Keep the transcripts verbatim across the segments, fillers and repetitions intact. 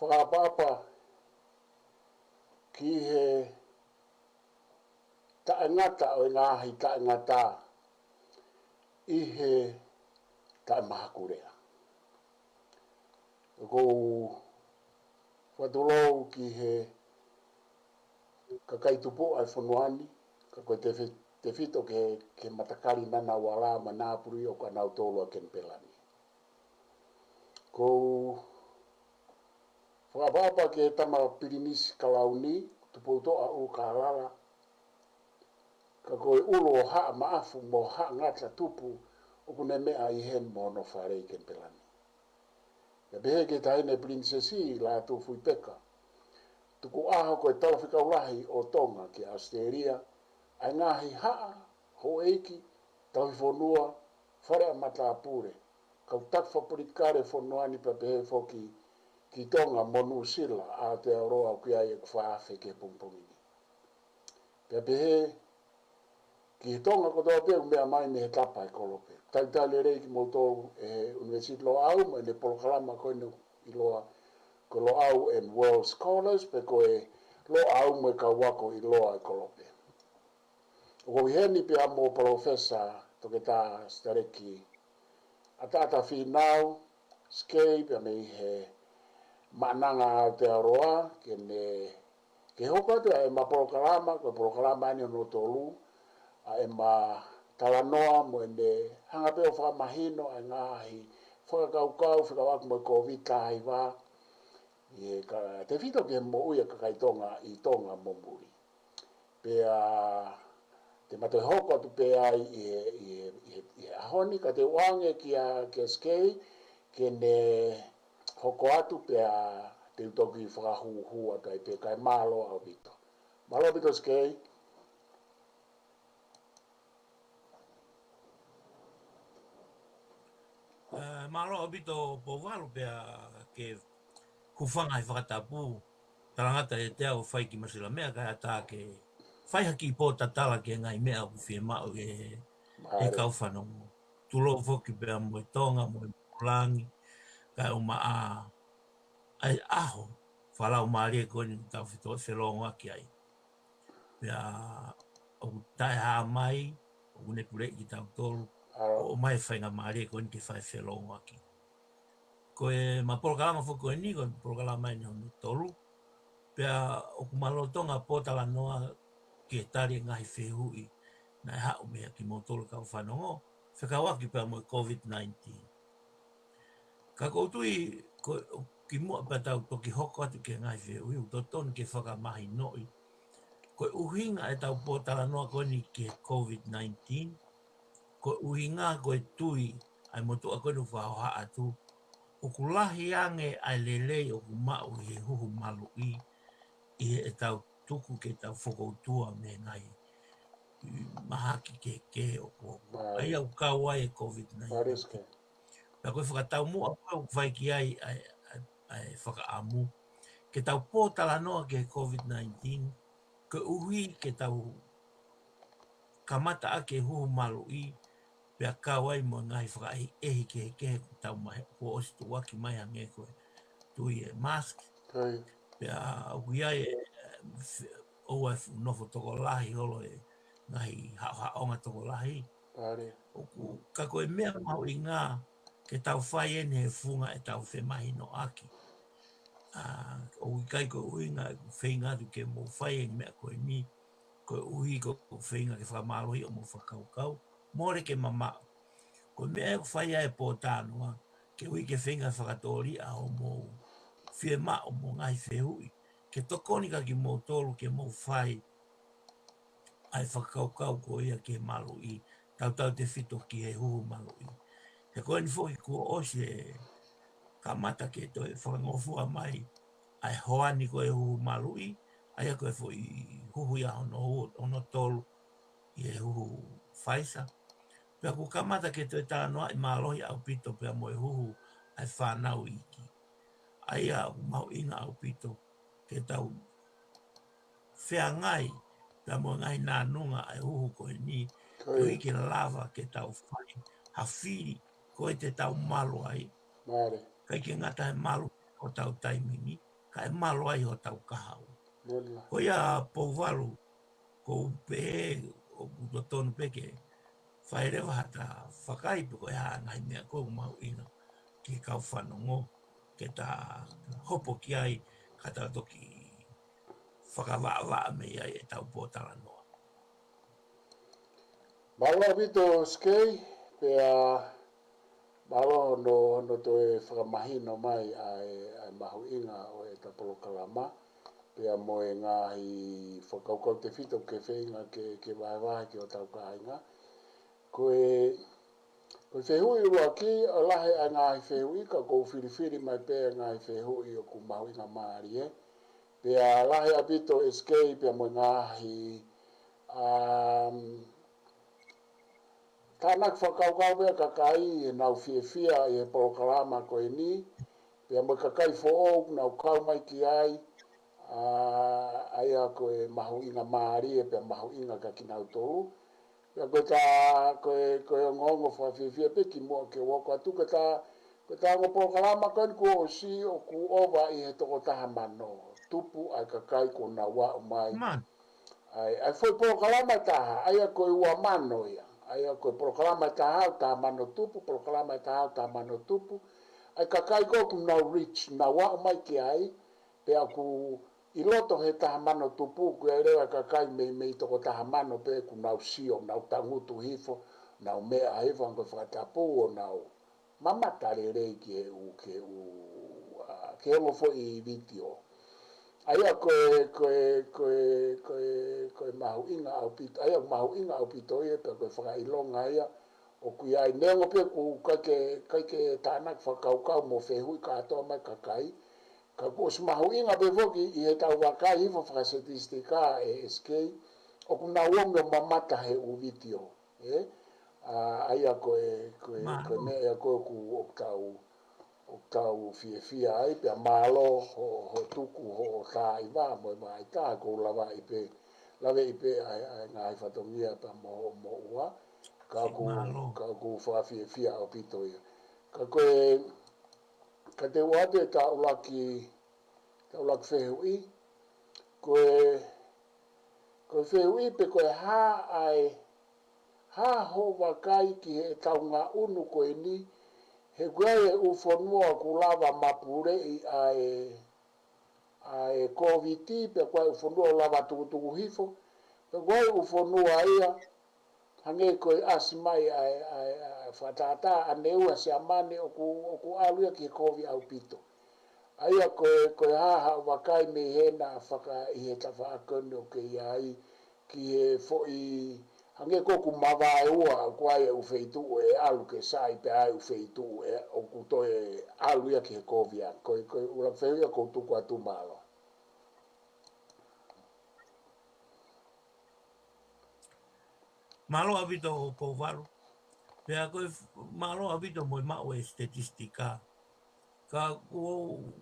Fakaʻapaʻapa ki he taʻengata ʻo e ngaahi taʻengata ʻi he taʻemahakulea. ʻOku ou fakatulou ki he kakai tupuʻa ʻo e fonua ni, ka ko e tefi-, tefito ki he, ki he matakali Ngunnawal mo Ngambri ʻoku ʻanautolu ʻa Kenipela ni. ʻOku ou fakaʻapaʻapa ki he tama Pilinisi Kalauni, Tupoutoʻa ʻUlukalala, ka ko e ʻulu ʻo Haʻa Maʻafu mo Haʻa Ngata Tupu ʻoku ne meʻa ʻi heni mo hono fale ʻi Kenipela ni. Pea pehē ki he Taʻahine Pilinisesi Lātūfuipeka, tukuʻaho ko e Talafekau Lahi ʻo Tonga ki ʻAositelēlia, ʻa e ngaahi haʻa, houʻeiki, tauhi fonua, fale ʻa matāpule, kau taki fakapolitikale fonua ni pea pehē foki ki Tonga mo Nuʻusila, ʻa Aotearoa ʻoku ʻi ai ʻeku fakaafe ki he pongipongi ni. Pea pehē ki he Tonga kotoa pē ʻoku meʻa mai mei he tapa ʻo e kolope. Talitali lelei kimoutolu ʻe he ʻUnivēsiti Loʻau mo ʻene polokalama ko eni ʻiloa ko e Loʻau and World Scholars, pe ko e Loʻau mo e Kau Ako ʻIloa ʻo e Kolope. ʻOku ou ʻi heni pea mo Palōfesa Toketā Sitaleki ʻAtaʻata Fīnau Sikei pea mei he Maʻananga ʻa Aotearoa, ke ne, ke hoko atu ʻa ʻema polokalama, ko e polokalama eni hono tolu, ʻa ʻema talanoa mo ʻene hanga pē ʻo fakamahino ʻa e ngaahi fakakaukau fekauʻaki mo e Kōviti taha hiva, ʻi he ka-, tefito ki he moʻui ʻa e kakai Tonga ʻi Tonga mo muli. Pea te ma toe hoko atu pē ai ʻi he, ʻi he, ʻi he, ʻi he ʻaho ni, ka te u ʻoange kia, kia Sikei, ke ne hoko atu pea te u toki fakahūhū atu ai pē, kae mālō ʻaupito. Mālō ʻaupito Sikei. Eh, mālō ʻaupito Pouvalu pea ke hūfanga he fakatapu, talangata ʻiate au ʻo fai ki Masilamea kae ʻatā ke fai ha kiʻi pōtatala ki he ngaahi meʻa ʻoku fiemaʻu ʻe he, ʻe he kau fanongo. Tulou foki pea mo e Tonga, mo e Langi, kae ʻumaʻā ʻa e ʻaho fakalaumālie ko eni ʻoku tau fetō-, felōngoaki ai. Pea ʻoku taʻehāmai, ʻoku ne puleʻi kitautolu, ʻo ʻomai e faingamālie ko eni ke fai e felōngoaki. Ko ʻema polokalama foki ko eni, ko e polokalama eni hono tolu, pea ʻoku ma lolotonga pōtalanoa ke tali e ngaahi fehuʻi naʻe haʻu meiate kimoutolu kau fanongo, fekauʻaki pea mo e Kōviti nineteen. Ka ʻoku ou tui, ko, kimuʻa pea tau toki hoko atu ki he ngaahi fehuʻi, ʻoku totonu ke fakamahinoʻi ko e ʻuhinga ʻetau pōtalanoa ko eni ki he Kōviti nineteen, ko e ʻuhinga ko e tui ʻa e motuʻa ko eni ʻoku fakahohaʻa atu, ʻoku lahi ange ʻa e lelei ʻoku maʻu ʻi he huhu maluʻi, ʻi heʻetau tuku ke tau fokoutua mei he ngaahi mahaki kehekehe ʻoku, ʻa ia ʻoku kau ai e Kōviti nineteen. Pea ko e fakataumuʻa ko ē ʻoku fai ki ai ʻa e, ʻa e, ʻa e fakaʻamu ke tau pōtalanoa ki he Kōviti nineteen, koeʻuhi ke tau kamata ʻaki e huhu maluʻi, pea kau ai mo e ngaahi fakaʻehiʻehi kehekehe kuo tau mahe-, kuo ʻosi tuʻuaki mai hangē ko e tui e mask. Pea ʻoku ʻi ai e, e, fe-, ʻoua ʻe fuʻu nofo tokolahi holo e ngaahi haʻohaʻonga tokolahi. ʻOku, ka ko e meʻa mahuʻinga ke tau fai eni he funga ʻetau femahinoʻaki. ʻA, ʻoku ʻikai ko e ʻuhinga ʻeku feinga atu ke mou fai e meʻa ko eni, koeʻuhi ko ʻeku feinga ke fakamālohi hoʻomou fakakaukau, mole ke mamaʻo. Ko e meʻa ʻoku fai ai e pōtalanoa, koeʻuhi ke feinga fakatōliʻa hoʻomou fiemaʻu mo e ngaahi fehuʻi, ke tokoni kia kimoutolu ke mou fai ʻa e fakakaukau ko ia ki he maluʻi, tautautefito ki he huhu maluʻi. He ko eni foki kuo ʻosi e kamata ke toe fakangofua mai ʻa e hoa ni ko e huhu maluʻi, ʻa ia ko e foʻi huhu ia hono ua, hono tolu ʻi he huhu Pfizer. Pea kuo kamata ke toe talanoaʻi mālohi ʻaupito pea mo e huhu ʻa e fānau iiki. ʻA ia ʻoku mahuʻinga ʻaupito ke tau feangai pea mo e ngaahi nānunga ʻa e huhu ko eni, koeʻuhi ke lava ke tau fai ha fili ko ē te tau malu ai. ʻIkai ke ngata he malu ʻo tau taimi ni, kae mālō ai hotau kahaʻu. Ko ia Pouvalu, ʻoku ou pehē ʻoku totonu pē ke fai leva haʻata vakai pe ko e hā e ngaahi meʻa ʻoku mahuʻinga ki he kau fanongo ke ta hopo ki ai, ka ta toki fakavaʻavaʻa mei ai ʻetau pōtalanoa. Mālō ʻaupito Skei, pea mālō hono, hono toe fakamahino mai ʻa e, ʻa e mahuʻinga ʻo ʻeta polokalama, pea mo e ngaahi fakakaukau tefito ke feinga ke, ke vahevahe ki hotau kāinga. Ko e, ko e fehuʻi ʻuluaki, ʻa e lahi ʻa e ngaahi fehuʻi, ka ʻoku ou filifili mai pē ngaahi fehuʻi ʻoku mahuʻinga mālie. Pea lahi ʻaupito Skei, pea mo e ngaahi, um, tānaki fakakaukau pea kakai ʻenau fiefia ʻi he polokalama ko eni, pea mo e kakai foʻou ʻoku nau kau mai ki ai, ʻa, ʻa ia ko e mahuʻinga mālie, pea mahuʻinga kia kinautolu. Pea ko e tā, ko e, ko e ongoongo fakafiefia pē kimuʻa ke u hoko atu, ko e tā, ko e tā ongo polokalama ko eni kuo ʻosi ʻoku ʻova ʻi he toko taha mano tupu ʻa e kakai kuo nau aʻu mai. ʻA e, ʻa e foʻi polokalama ʻe taha, ʻa ia ko e ua mano ia. ʻA ia ko e polokalama ʻe taha ʻoku taha mano tupu, polokalama ʻe taha ʻoku taha mano tupu. ʻA e kakai ko ē ʻoku nau reach, nau aʻu mai ki ai, pea ʻoku ʻi loto he taha mano tupu, ʻoku ʻi ai leva e kakai mei, mei toko taha mano pē ʻoku nau sio, nau tangutu hifo, nau meʻa hifo, ʻa ia ko e fakatapu ʻo nau mamata lelei ki he ʻū, ki he ʻū, ʻa, ki he ongo foʻi vitiō. ʻA ia ko e, ko e, ko e, ko e, ko e mahuʻinga ʻaupito, ʻa ia mahuʻinga ʻaupito ia, pea ko e fakaʻilonga ia, ʻoku ʻi ai neongo pē ʻoku ʻikai ke, ʻikai ke tānaki fakakaukau mo fehuʻi kātoa mai kakai, ka kuo ʻosi mahuʻinga pē foki ʻi heʻetau vakai hifo fakasitisitika ʻe Skei, ʻoku nau ongo mamata he ʻū vitiō. ʻE, ʻa, ʻa ia ko e, ko e, ko e meʻa ia ko ē ʻoku, ʻoku tau, ʻoku tau fiefia ai, pea mālō hoʻo, hoʻo tuku hoʻo tā ʻi vā mo e vā ʻi taha, ʻoku ou lavaʻi pē, laveʻi pē ʻa e, ʻa e ngaahi fatongia pea mo hoʻo moʻua, ka ʻoku, ka ʻoku fakafiefia ʻaupito ia. Ka ko e, ka te u ʻoatu ʻeta ʻuluaki, ʻeta ʻuluaki fehuʻi, ko e, ko e fehuʻi pe ko e hā ʻa e, hā hoʻo vakai ki heʻetau ngaʻunu ko eni, he ʻoku ʻi ai e ʻū fonua ʻoku lava mapuleʻi ʻa e, ʻa e Kōviti, pea ʻoku ʻi ai e ʻū fonua ʻoku lava tukutuku hifo, pea ʻoku ʻi ai e ʻū fonua ia, hangē ko e ʻasi mai ʻa e, ʻa e, ʻa e fakatātā ʻaneuhu ʻa Siamane ʻoku, ʻoku ʻalu ia ki he kovi ʻaupito. ʻA ia ko e, ko e hā haʻo vakai mei hena faka ʻi he tafaʻaki ko eni ʻoku ke ʻi ai ki he foʻi, hangē ko ē ʻoku mavaeua, ʻoku ʻi ai e ʻū feituʻu ʻe ʻalu ke sai pea ʻi ai e ʻū feituʻu ʻe, ʻoku toe ʻalu ia ki he kovi ange. Ko e, ko e ʻuluaki fehuʻi ia ʻoku ou tuku atu, mālō. Mālō ʻaupito Pouvalu. Pea ko e f-, mālō ʻaupito mo e maʻu e statistika. Ka ʻoku ou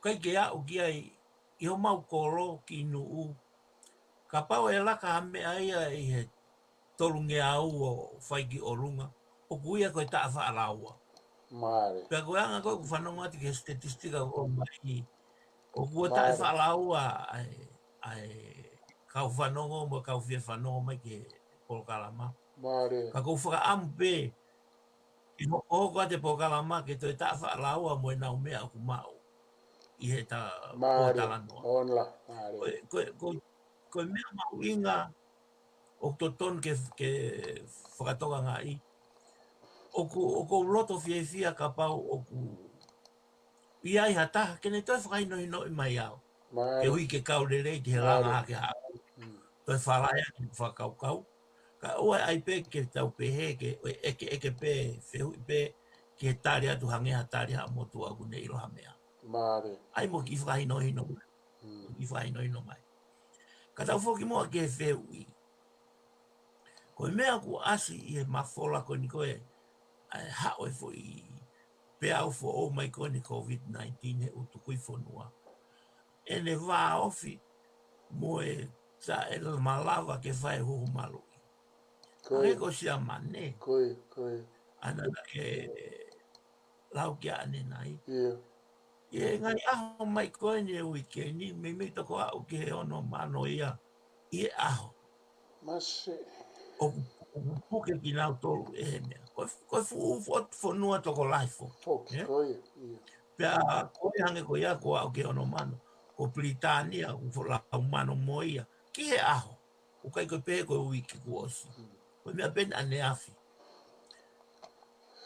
ʻikai ke aʻu ki ai ʻi homau kolo ki Nuʻu. Kapau ʻe laka ha meʻa ia ʻi he tolungeau ʻo fai ki ʻolunga, ʻoku ʻi ai ko e taʻefaʻalaua. Mālie. Pea ko e anga ko ē ʻeku fanongo atu ki he statistika ʻoku ʻomai, ʻoku ʻi ai e taʻefaʻalaua ʻa e, ʻa e kau fanongo mo e kau fie fanongo mai ki he polokalama. Mālie. Ka ʻoku ou fakaʻamu pē ʻi hoʻo hoko atu e polokalama ke toe taʻefaʻalaua mo ʻenau meʻa ʻoku maʻu ʻi heʻeta pōtalanoa. Mālie. Ko e, ko e, ko e, ko e meʻa mahuʻinga ʻoku totonu ke, ke fakatokangaʻi. ʻOku, ʻoku ou loto fiefia kapau ʻoku ʻi ai ha taha ke ne toe fakahinohinoʻi mai au. Mālie. Ke ui ke kau lelei ki he langa hake haʻaku. Toe falai ʻaki e fakakaukau. Kae ʻoua ʻe ʻai pē ke tau pehē ke ʻeke, ʻeke pē, fehuʻi pē, ke tali atu hangē ha tali ha motuʻa ʻoku ne ʻilo ha meʻa. Mālie. ʻAi mo kiʻi fakahinohino mai. Kiʻi fakahinohino mai. Ka tau foki muʻa ki he fehuʻi. Ko e meʻa ʻoku ʻasi ʻi he mafola ko eni ko e, ʻa e haʻu e foʻi peau foʻou mai ko eni Covid nineteen he ʻū tukui fonua. ʻEne vāofi mo e taʻemalava ke fai huhu maluʻi. Ko ia. Hangē ko Siamane. Ko ia, ko ia. ʻAna naʻa ke lau ki ai ʻanenai. ʻIo. ʻI he ngaahi ʻaho mai ko eni e uike ni, meimei toko aʻu ki he ono mano ia ʻi he ʻaho. Masi. ʻOku, ʻoku puke kinautolu ʻe he meʻa. Ko e, ko e fuʻu fo-, fonua tokolahi foki. Foki, ē? Ko ia, ia. Pea ko e hangē ko ia ko ē aʻu ki he ono mano. Ko Pilitānia, ʻoku fo-, lau mano mo ia. Ki he ʻaho. ʻOku ʻikai ko e pehē ko e uike kuo ʻosi. Mm. Ko e meʻa pē eni ʻaneafi.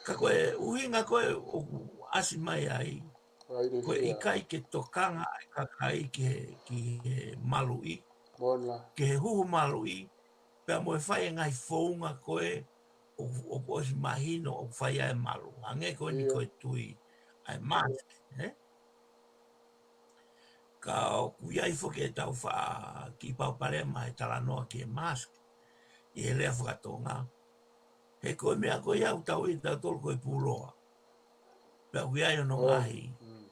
Ka ko e ʻuhinga ko ē ʻoku ʻasi mai ai, Right ko e here. ʻIkai ke tokanga ʻa e kakai ki he, ki he maluʻi, Mona. ki he huhu maluʻi, pea mo e fai e ngaahi founga ko ē ʻoku, ʻoku ʻosi mahino ʻoku fai ai e malu. Hangē ko eni Ia. ko e tui ʻa e mask, ē? Ka ʻoku ʻi ai foki ʻetau faʻa kiʻi palopalema he talanoa ki he mask ʻi he lea fakatonga. He ko e meʻa ko ia ʻoku tau ui ʻe tautolu ko e puloa. Pea ʻoku ʻi ai hono Oh, ngaahi mm.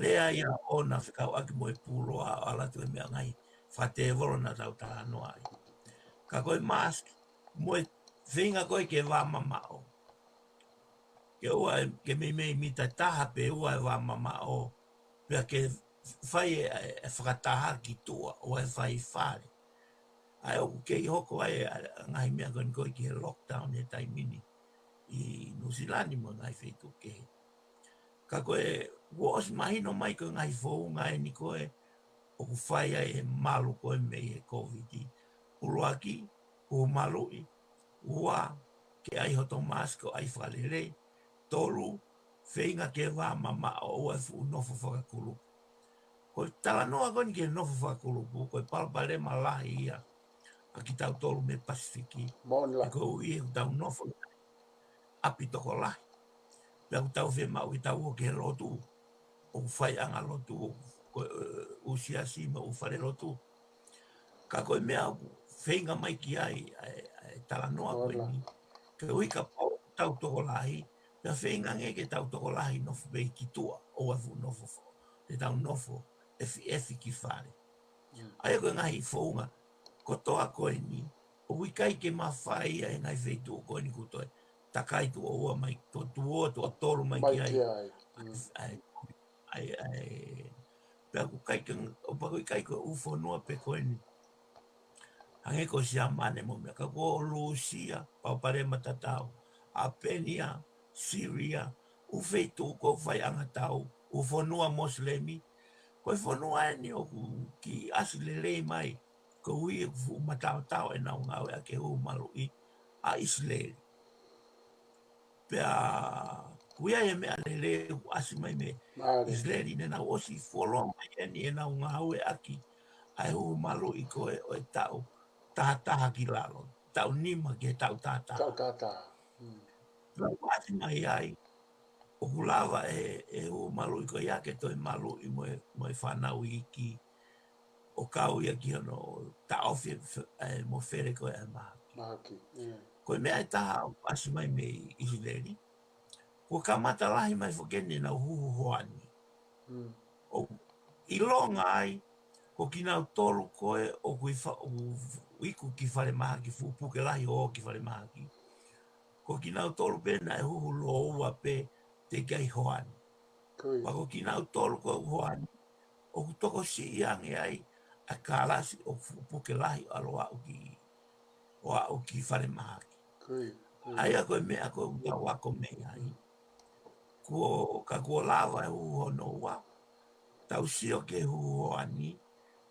lea ia ʻoʻona fekauʻaki mo e puloa ʻo ʻalu atu e meʻa ngaahi fakatēvolo naʻa tau talanoa ai. Ka ko e mask, mo e feinga ko ē ke vā mamaʻo. Ke ʻoua, ke meimei mita taha pe ua e vā mamaʻo, pea ke fai e, e, e fakataha ki tuʻa, ʻoua ʻe fai fale. ʻA ia ʻoku kei hoko ai e, e ngaahi meʻa ko eni ko ē ki he lockdown he taimi ni ʻi Nuʻusila ni mo e ngaahi feituʻu kehe. Ka ko e, kuo ʻosi mahino mai ko e ngaahi founga eni ko ē ʻoku fai ai e malu ko ē mei he Kōviti. ʻUluaki, huhu maluʻi. Ua, ke ʻai hoto mask ʻo ʻai fakalelei. Tolu, feinga ke vā mamaʻo, ʻoua ʻe fuʻu nofo fakakulupu. Ko e talanoa ko eni ki he nofo fakakulupu, ko e palopalema lahi ia ʻa kitautolu mei Pasifiki. Moʻoni lā. He ko e ʻuhi ʻoku tau nofo ʻapi tokolahi. Pea ʻoku tau fiemaʻu ke tau ō ki he lotu. ʻOku faiʻanga lotu, ko e, ʻū siasi mo e ʻū fale lotu. Ka ko e meʻa ʻoku feinga mai ki ai ʻa e, ʻa e talanoa ko Moʻoni lā. eni. Ke ui kapau tau tokolahi, pea feinga ange ke tau tokolahi nofo pē ki tuʻa, ʻoua ʻe fuʻu nofo fo-, te tau nofo ʻefiʻefi ki fale. Mm. ʻA ia ko e ngaahi founga kotoa ko eni, ʻoku ʻikai ke mafai ia ʻe he ngaahi feituʻu ko eni kuo toe takai tuʻo ua mai, tuʻo, tuʻo, tuʻo tolu mai Mai ki ai. ki ai. Mm. ʻA e, ʻa e, ʻa e, pea ʻoku ʻikai ke, ʻo pea ʻoku ʻikai ko e ʻū fonua pē ko eni. Hangē ko Siamane mo e meʻa, ka ko Lūsia, palopalema tatau. ʻApenia, Siria, ʻū feituʻu ko ē faiʻanga tau, ʻū fonua Mosilemi. Ko e fonua eni ʻoku kiʻi ʻasi lelei mai, koeʻuhi ʻoku fuʻu mataotao ʻenau ngāueʻaki e huhu maluʻi ʻa ʻIsileli. Pea ʻoku ʻi ai e meʻalele ʻoku ʻasi mai mei Mālie. ʻIsileli, naʻa nau ʻosi fuoloa mai eni ʻenau ngāueʻaki ʻa e huhu maluʻi ko ē ʻo e taʻu tahataha ki lalo, taʻu nima ki he taʻu tahataha. Taʻu tahataha. Hmm. Pea ʻoku ʻasi mai ai, ʻoku lava e, e huhu maluʻi ko ia ke toe maluʻi mo e, mo e fānau iiki, ʻo kau ia ki hono taʻofi e fe-, e mo fele ko ē e mahaki. Mahaki, ē. Ko e meʻa ʻe taha ʻoku ʻasi mai mei ʻIsileli, kuo kamata lahi mai foki eni ʻenau huhu hoani. Hmm. ʻOku ʻilonga ai, ko kinautolu ko ē ʻoku ʻi fa-, ʻoku iku ki falemahaki, fuʻu puke lahi ʻo ō ki falemahaki. Ko kinautolu pē naʻe huhu lōua pē teʻeki ai hoani. Ko ia. Pea ko kinautolu ko ē ʻoku hoani, ʻoku tokosiʻi ange ai ʻa e kalasi ʻoku fuʻu puke lahi ʻo ʻalu ʻo aʻu ki, ʻo aʻu ki falemahaki. Ko ia, ko ia. ʻA ia ko e meʻa ko ē ʻoku tau ako mei ai. Kuo, ka kuo lava e huhu hono ua, tau sio ki he huhu hoani,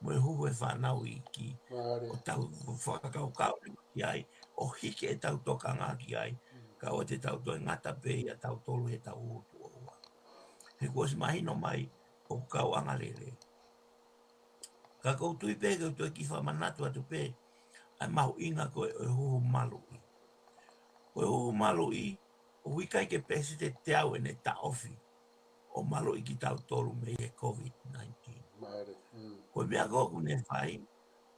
mo e huhu e fānau iiki. Mālie. ʻO tau fakakaukau ki ai, ʻo hiki ʻetau tokanga ki ai, Mm. kae ʻoua te tau toe ngata pē ia tautolu he tau huhu tuʻo ua. He kuo ʻosi mahino mai, ʻoku kau angalele. Ka ʻoku ou tui pē ke u toe kiʻi fakamanatu atu pē, ʻa e mahuʻinga ko ē ʻo e huhu maluʻi. Ko e huhu maluʻi, ʻoku ʻikai ke peseti ʻe teau ʻene taʻofi ʻo maluʻi kitautolu mei he COVID nineteen. Mālie, mm. Ko e meʻa ko ē ʻoku ne fai,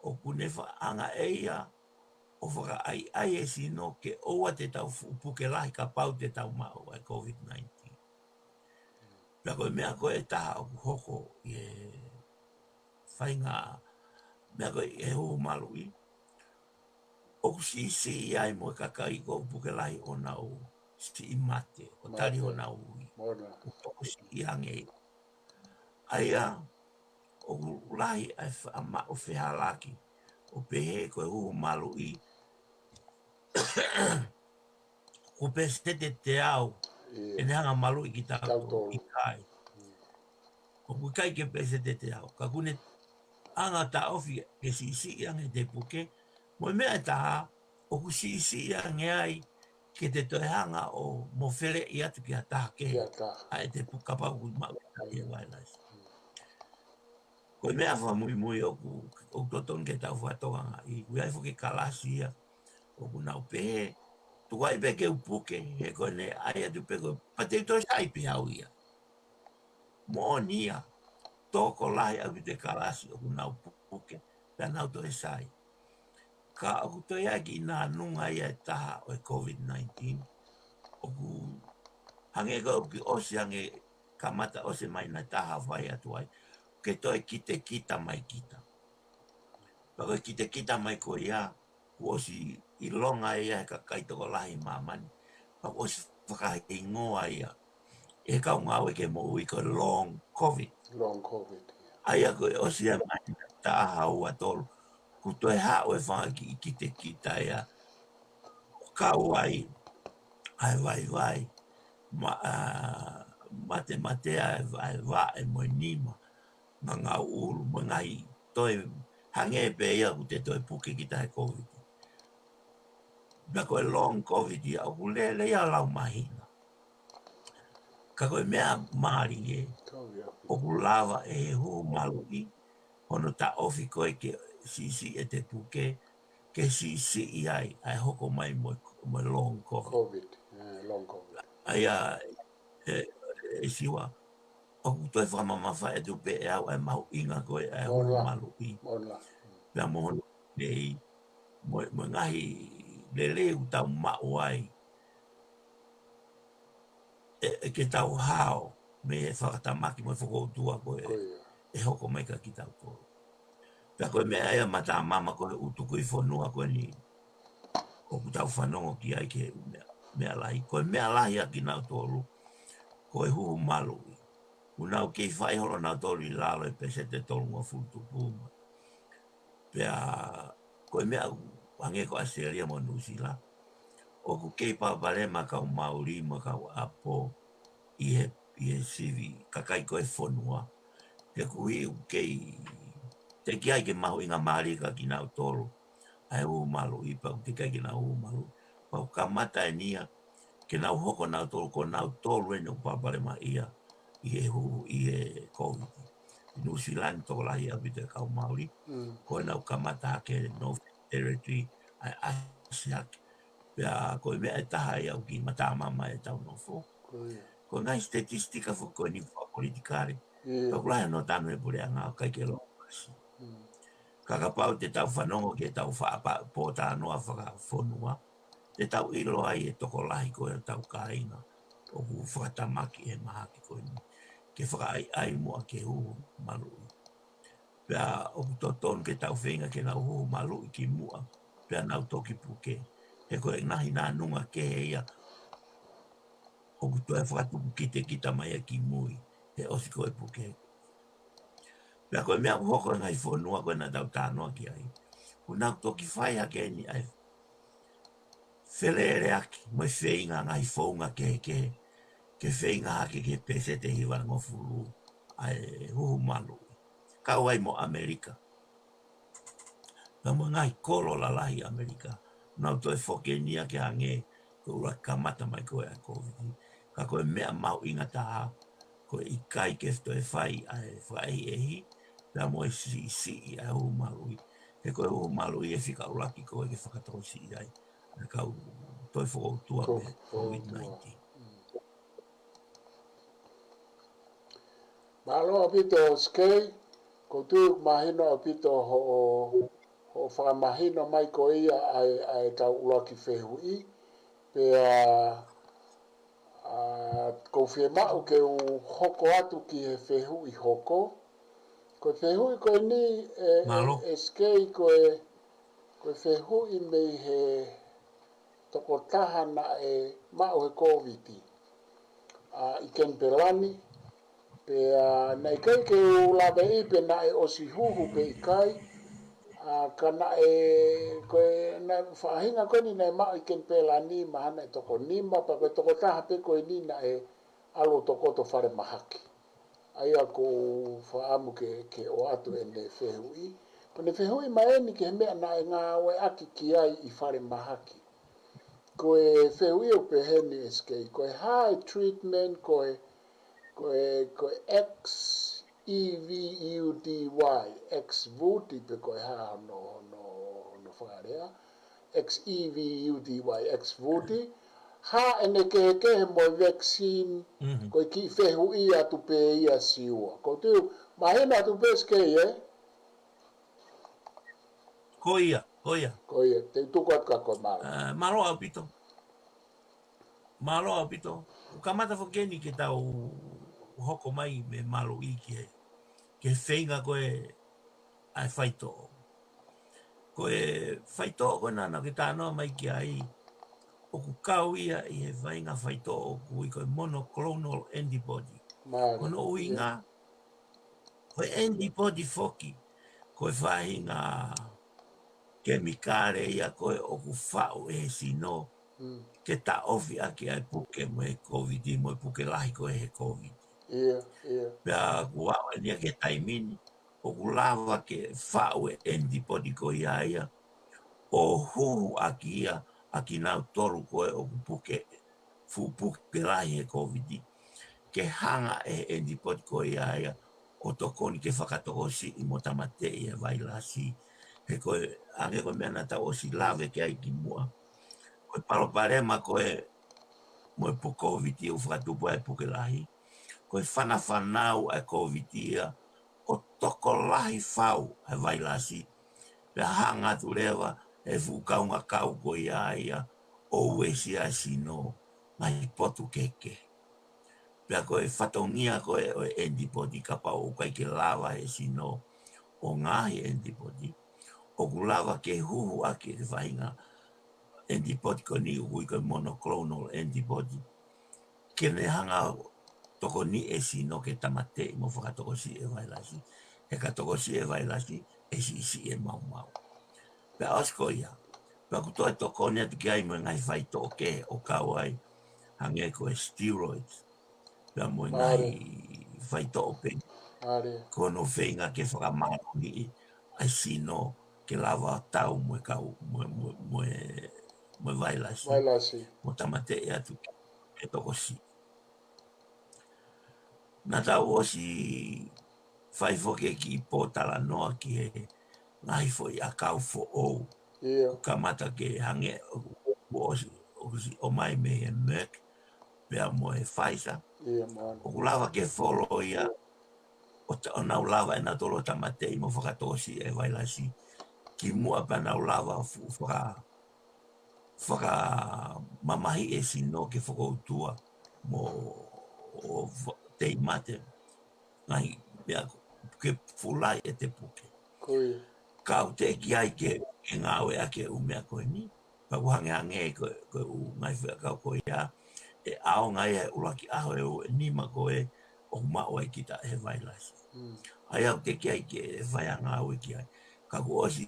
ʻoku ne fa-, anga ʻe ia ʻo fakaʻaiʻai e sino ke ʻoua te tau fuʻu puke lahi kapau te tau maʻu ʻa e COVID nineteen. Pea ko e meʻa ko ē ʻe taha ʻoku hoko ʻi he faʻahinga meʻa ko ē ʻi he huhu maluʻi, ʻoku siʻisiʻi ai mo e kakai ʻoku puke lahi ʻo nau siʻi mate, ʻo tali Mate. honau ui. Mona. ʻOku tokosiʻi ange. ʻA ia, ʻoku lahi ʻa e fa-, ʻa e maʻu fehālaaki, ʻo pehē ko e huhu maluʻi, ko e pēseti ʻe teau, ʻIo. ʻene hanga maluʻi kitautolu. Tautolu. ʻIkai. ʻOku ʻikai ke pēseti ʻe teau. Ka ʻoku ne hanga taʻofi ke siʻisiʻi ange ʻete puke. Mo e meʻa ʻe taha, ʻoku siʻisiʻi ange ai ke te toe hanga ʻo mofeleʻi atu ki ha taha kehe. Ki ha taha. ʻA ʻete puke kapau ʻoku maʻu ʻe taha ʻi he vailasi. Ko e meʻa fakamuimui ʻoku, ʻoku totonu ke tau fakatokangaʻi, ʻoku ʻi ai foki e kalasi ia ʻoku nau pehē, tuku ai pē ke u puke, he ko ʻene ʻai atu pē ko e, pea te u toe sai pē au ia. Moʻoni ia, tokolahi ʻaupito e kalasi ʻoku nau puke, pea nau toe sai. Ka ʻoku toe ʻi ai e kiʻi nānunga ia ʻe taha ʻo e COVID nineteen, ʻoku hangē ko ē ʻoku ʻosi ange kamata ʻosi mai ʻa e taha fai atu ai, ke toe kitekita mai kita. Pea ko e kitekita mai ko ia, kuo ʻosi ʻilonga ia ʻe he kakai tokolahi ʻi māmani. Pea kuo ʻosi fakahingoa ia ʻe he kau ngāue ke moʻui ko e long COVID. Long COVID, ia. ʻA ia ko e ʻosi ia mai ʻa e taha, ua, tolu, kuo toe haʻu e fanga kiʻi kitekita ia ʻo kau ai ʻa e vaivai, ma-, ʻa, matematea ʻa e vaivai mo e nima, ngangau ʻulu, mo e ngaahi toe hangē pē ia ʻoku te toe puke kita he COVID. Pea ko e long COVID ia ʻoku lele ia ʻo lau māhina. Ka ko e meʻa mālie, Tau ia. ʻoku lava ʻe he huhu maluʻi, hono taʻofi ko ē ke siʻisiʻi ʻete puke, ke siʻisiʻi ai ʻa e hoko mai mo e, mo e long COVID. COVID, ē, long COVID. ʻA ia, ʻe, ʻe Siua, ʻoku toe fakamamafaʻi atu pē ʻe au ʻa e mahuʻinga ko ē ʻa e huhu Mola. maluʻi. Mola. Pea mo hono lelei, mo, mo e ngaahi lelei ʻoku tau maʻu ai. ʻE, ʻe ke tau hao mei he fakatamaki mo e fokoutua ko ē Ko ia. ʻe hoko mai kia kitautolu. Pea ko e meʻa ia matamama ko ē ʻoku tuku ʻi fonua ko eni ʻoku tau fanongo ki ai ki he meʻa, meʻa lahi. Ko e meʻa lahi ʻa kinautolu, ko e huhu maluʻi. ʻOku nau kei fai holo nautolu ʻi lalo ʻi he pēseti ʻe tolungofulu tupu uma. Pea ko e meʻa ʻoku hangē ko ʻAositelēlia mo Nuʻusila, ʻoku kei palopalema kau Mauli mo kau ʻApo ʻi he, ʻi he sivi kakai ko ē fonua. He ʻoku ʻi ai ʻoku kei teʻeki ai ke mahuʻingamālie kia kinautolu ʻa e huhu maluʻi, pea ʻoku teʻeki ai ke nau huhu maluʻi. Pea ʻoku kamata eni ia ke nau hoko nautolu, ko nautolu eni ʻoku palopalemaʻia ʻi he huhu, ʻi he COVID. ʻI Nuʻusila ʻoku tokolahi ʻaupito e kau Mauli, Mm. ko ʻenau kamata hake Northern Territory, ʻa e ʻasi hake. Pea ko e meʻa ʻe taha ia ʻoku kiʻi matamama ʻetau nofo. Ko ia. Ko e ngaahi statistika foki ko eni fakapolitikale. Ia. Ka ʻoku lahi hono tanu ʻe he puleʻanga ʻoku ʻikai ke lōmasi. Mm. Ka kapau te tau fanongo ki heʻetau faʻa pōtalanoa fakafonua, te tau ʻilo ai e tokolahi ko ē ʻetau kāinga ʻoku fakatamaki ʻe he mahaki ko eni ke fakaʻaiʻai muʻa ke huhu maluʻi. Pea ʻoku totonu ke tau feinga ke nau huhu maluʻi kimuʻa, pea nau toki puke. He ko e ngaahi nānunga kehe ia ʻoku toe fakatupu kitekita mai ia kimui, he ʻosi ko ē puke. Pea ko e meʻa ʻoku hoko ʻi he ngaahi fonua ko ē naʻa tau talanoa ki ai, ʻoku nau toki fai hake eni ʻa e feleleʻaki mo e feinga ngaahi founga kehekehe, ke feinga hake ki he pēseti ʻe hivangofulu ʻa e huhu maluʻi. Kau ai mo ʻAmelika. Pea mo e ngaahi kolo lalahi ʻAmelika, nau toe foki eni ia ke hangē ko e ʻuluaki kamata mai ko ē ʻa e COVID. Ka ko e meʻa mahuʻinga taha, ko e ʻikai ke toe fai ʻa e fakaʻehiʻehi, pea mo e siʻisiʻi ʻa e huhu maluʻi. He ko e huhu maluʻi ʻe fika ʻuluaki ko ē ke fakatokosiʻi ai ʻa e kau toe fokoutua Ko, mei he fokoutua. COVID nineteen. Mm. Mālō ʻaupito Skei, ʻoku ou tui ʻoku mahino ʻaupito hoʻo, hoʻo fakamahino mai ko ia ʻa e, ʻa ʻetau ʻuluaki fehuʻi, pea, ʻa, ʻoku ou fiemaʻu ke u hoko atu ki he fehuʻi hoko. Ko e fehuʻi ko eni ʻe, ʻe, Mālō. ʻe Skei ko e, ko e fehuʻi mei he tokotaha naʻe maʻu he COVID, ʻa, ʻi Kenipela ni, Pea naʻe ʻikai ke u laveʻi pe naʻe ʻosi huhu pe ʻikai, ʻa, ka naʻe, ko e, naʻe faʻahinga ko eni naʻe maʻu ʻi Keni Pelani, mahalo naʻe toko nima, pea ko e tokotaha pē ko eni naʻe ʻalu ʻo tokoto falemahaki. ʻA ia ʻoku ou fakaʻamu ke, ke ʻoatu ʻene fehuʻi. Ko ʻene fehuʻi mai eni ki he meʻa naʻe ngāueʻaki ki ai ʻi falemahaki. Ko e fehuʻi ʻoku pehē ni S K, ko e hā e treatment, ko e, ko e, ko e X E V U D Y, X vuti pe ko e hā hono, hono, hono fakalea, X E V U D Y, X vuti, hā ʻene kehekehe mo e vaccine, Mhm. ko e kiʻi fehuʻi atu pē ia Siua. Ko tu, mahino atu pē S K, ē? Ko ia, ko ia. Ko ia, te u tuku atu ka ko e mālō. Ā, mālō ʻaupito. Mālō ʻaupito. ʻOku kamata foki eni ke tau hoko mai mei he mālō ʻi ki he, ki he feinga ko ē ʻa e faitoʻo. Ko e faitoʻo ko ē naʻa ke talanoa mai ki ai, ʻoku kau ia ʻi he faʻahinga faitoʻo ʻoku ui ko e monoclonal antibody. Mālie. Ko hono ʻuhinga, ko e antibody foki, ko e faʻahinga kemikale ia ko ē ʻoku faʻu ʻe he sino, Mm. ke taʻofi ʻaki ʻa e puke mo e Covid, mo e puke lahi ko ē he Covid. Ia, ia. Pea kuo aʻu eni ia ki he taimi ni, ʻoku lava ke faʻu e antibody ko ia ia, ʻo huhu ʻaki ia, ʻa kinautolu ko ē ʻoku puke, fuʻu puke lahi he Covid. Ke hanga ʻe he antibody ko ia ia, ʻo tokoni ke fakatokosiʻi mo tāmateʻi e vailasi. He ko e, hangē ko e meʻa naʻa tau ʻosi lave ki ai kimuʻa. Ko e palopalema ko ē, mo e puke Covid ʻoku fakatupu ai e puke lahi. Ko e fanafanau ʻa e Covid ia, ʻo tokolahi fau ʻa e vailasi. Pea hanga atu leva ʻe he fuʻu kaungākau ko ia ia, ʻo uesia e sino, ngaahi potu kehekehe. Pea ko e fatongia ko ē ʻo e antibody kapau ʻoku ʻikai ke lava ʻe he sino ʻo ngaohi e antibody, ʻoku lava ke huhu ʻaki e faʻahinga antibody ko eni ʻoku ui ko e monoclonal antibody. Ke ne hanga ʻo tokoniʻi e sino ke tāmateʻi mo fakatokosiʻi e vailasi. He ka tokosiʻi e vailasi, ʻe siʻisiʻi e maumau. Pea ʻosi ko ia. Pea ʻoku toe tokoni atu ki ai mo e ngaahi faitoʻo kehe ʻoku kau ai. Hangē ko e steroids. Pea mo e Mālie. ngaahi faitoʻo pē. Mālie. Ko hono feinga ke fakamālohiʻi ʻa e sino ke lava ʻo tau mo e kau, mo e, mo e, mo e, mo e vailasi. Vailasi. Mo tāmateʻi atu ke tokosiʻi. Naʻa tau ʻosi fai foki e kiʻi pōtalanoa ki he ngaahi foʻi ʻakau foʻou. Ia. Kamata ke hangē, ʻoku ʻosi, ʻosi ʻomai mei he Merck, pea mo e Pfizer. Ia, mālie. ʻOku lava ke folo ia, ʻo ta-, ʻo nau lava ʻe nautolu ʻo tāmateʻi mo fakatokosiʻi e vailasi. Kimuʻa pea nau lava fu-, faka-, fakamamahiʻi e sino ke fokoutua mo ʻo fa-, tei mate. Ngaahi meʻa ko-, ke fulai e te puke. Ko ia. Ka ʻoku teʻeki ai ke, ke ngāueʻaki e ʻū meʻa ko eni. Pea ʻoku hangehangē ko, ko e ʻū ngaahi fuʻu ʻakau ko ia, ʻe ʻaonga ia he ʻuluaki ʻaho ʻe ua ʻe nima ko ē ʻoku maʻu ai kita he vailasi. Mm. ʻA ia ʻoku teʻeki ai ke fai ha ngāue ki ai. Ka kuo ʻosi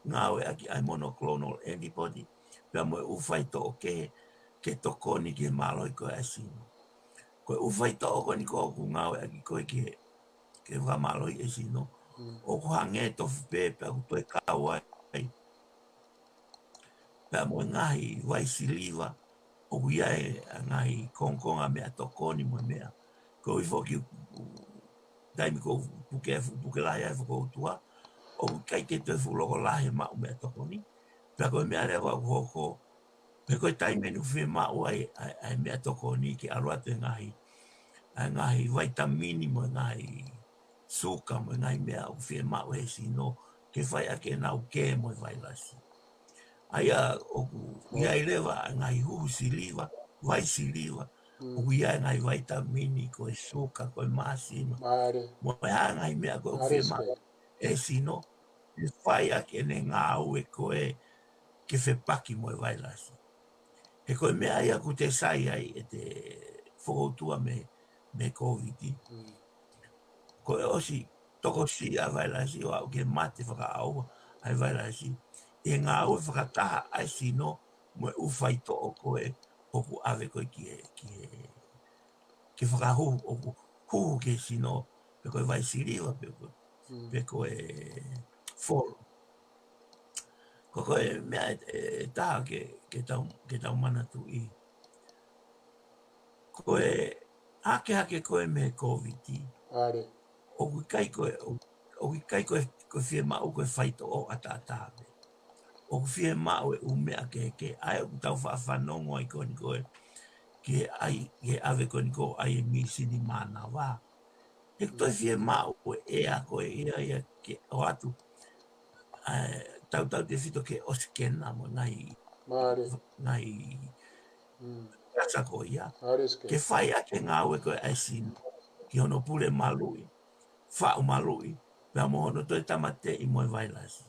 ngāueʻaki ʻa e monoclonal antibody, pea mo e ʻū faitoʻo kehe, ke tokoni ki he mālohi ko ē ʻa e sino. Ko e ʻū faitoʻo ko eni ko ē ʻoku ngāueʻaki ko ē ke, ke fakamālohiʻi e sino. Mm. ʻOku hangē tofu pē, pea ʻoku toe kau ai. Pea mo e ngaahi vai siliva, ʻoku ʻi ai e ngaahi kongokonga meʻatokoni mo e meʻa. Ko e foki, taimi ko ē puke, fuʻu puke lahi ai fokoutua, ʻoku ʻikai ke toe fuʻu loko lahi e maʻu meʻatokoni. Pea ko e meʻa leva ʻoku hoko, pe ko e taimi ʻoku fiemaʻu ai, ʻa e, ʻa e meʻatokoni ke ʻalu atu e ngaahi, ʻa e ngaahi vaitamini mo e ngaahi suka mo e ngaahi meʻa ʻoku fiemaʻu ʻe he sino ke fai ʻaki ʻenau kē mo e vailasi. ʻA ia ʻoku ʻi ai leva ʻa e ngaahi huhu siliva, vai siliva, Mm. ʻoku ʻi ai e ngaahi vaitamini, ko e suka, ko e māsima. Mālie. Mo e hā e ngaahi meʻa ko ē ʻoku Mālie, fiemaʻu Sky. ʻe he sino, ke fai ʻaki ʻene ngāue ko ē ke fepaki mo e vailasi. He ko e meʻa ia ʻoku te sai ai ʻete fokoutua mei, mei he Kōviti. Ko e ʻosi tokosiʻi ʻa e vailasi ʻo aʻu ki he mate fakaʻauha ʻa e vailasi, ʻi he ngāue fakataha ʻa e sino mo e ʻū faitoʻo ko ē ʻoku ʻave ko ē ki he, ki he, ki he fakahū, ʻoku hū ki he sino, pe ko e vai siliva, pe ko, pe ko e folo. Ko, ko e meʻa ʻe, ʻe taha ke, ke tau, ke tau manatuʻi. Ko e hakehake ko ē mei he Kōviti. ʻOku ʻikai ko e, ʻoku ʻikai ko e, ko e fiemaʻu ko e faitoʻo ʻataʻatā pē. ʻOku fiemaʻu e ʻū meʻa kehekehe, ʻa ia ʻoku tau faʻa fanongo ai ko eni ko ē, ki he ʻai, ki he ʻave ko eni ko ē ʻa e mīsini mānava. He ʻoku toe fiemaʻu e ʻea ko ē ia, ia ke ʻoatu, ʻa e, tautautefito ki he ʻosikena mo e ngaahi, ngaahi asa ko ia. Ke fai ʻaki e ngāue ko ē ʻa e sino, ki hono pule maluʻi, faʻu maluʻi, pea mo hono toe tāmateʻi mo e vailasi.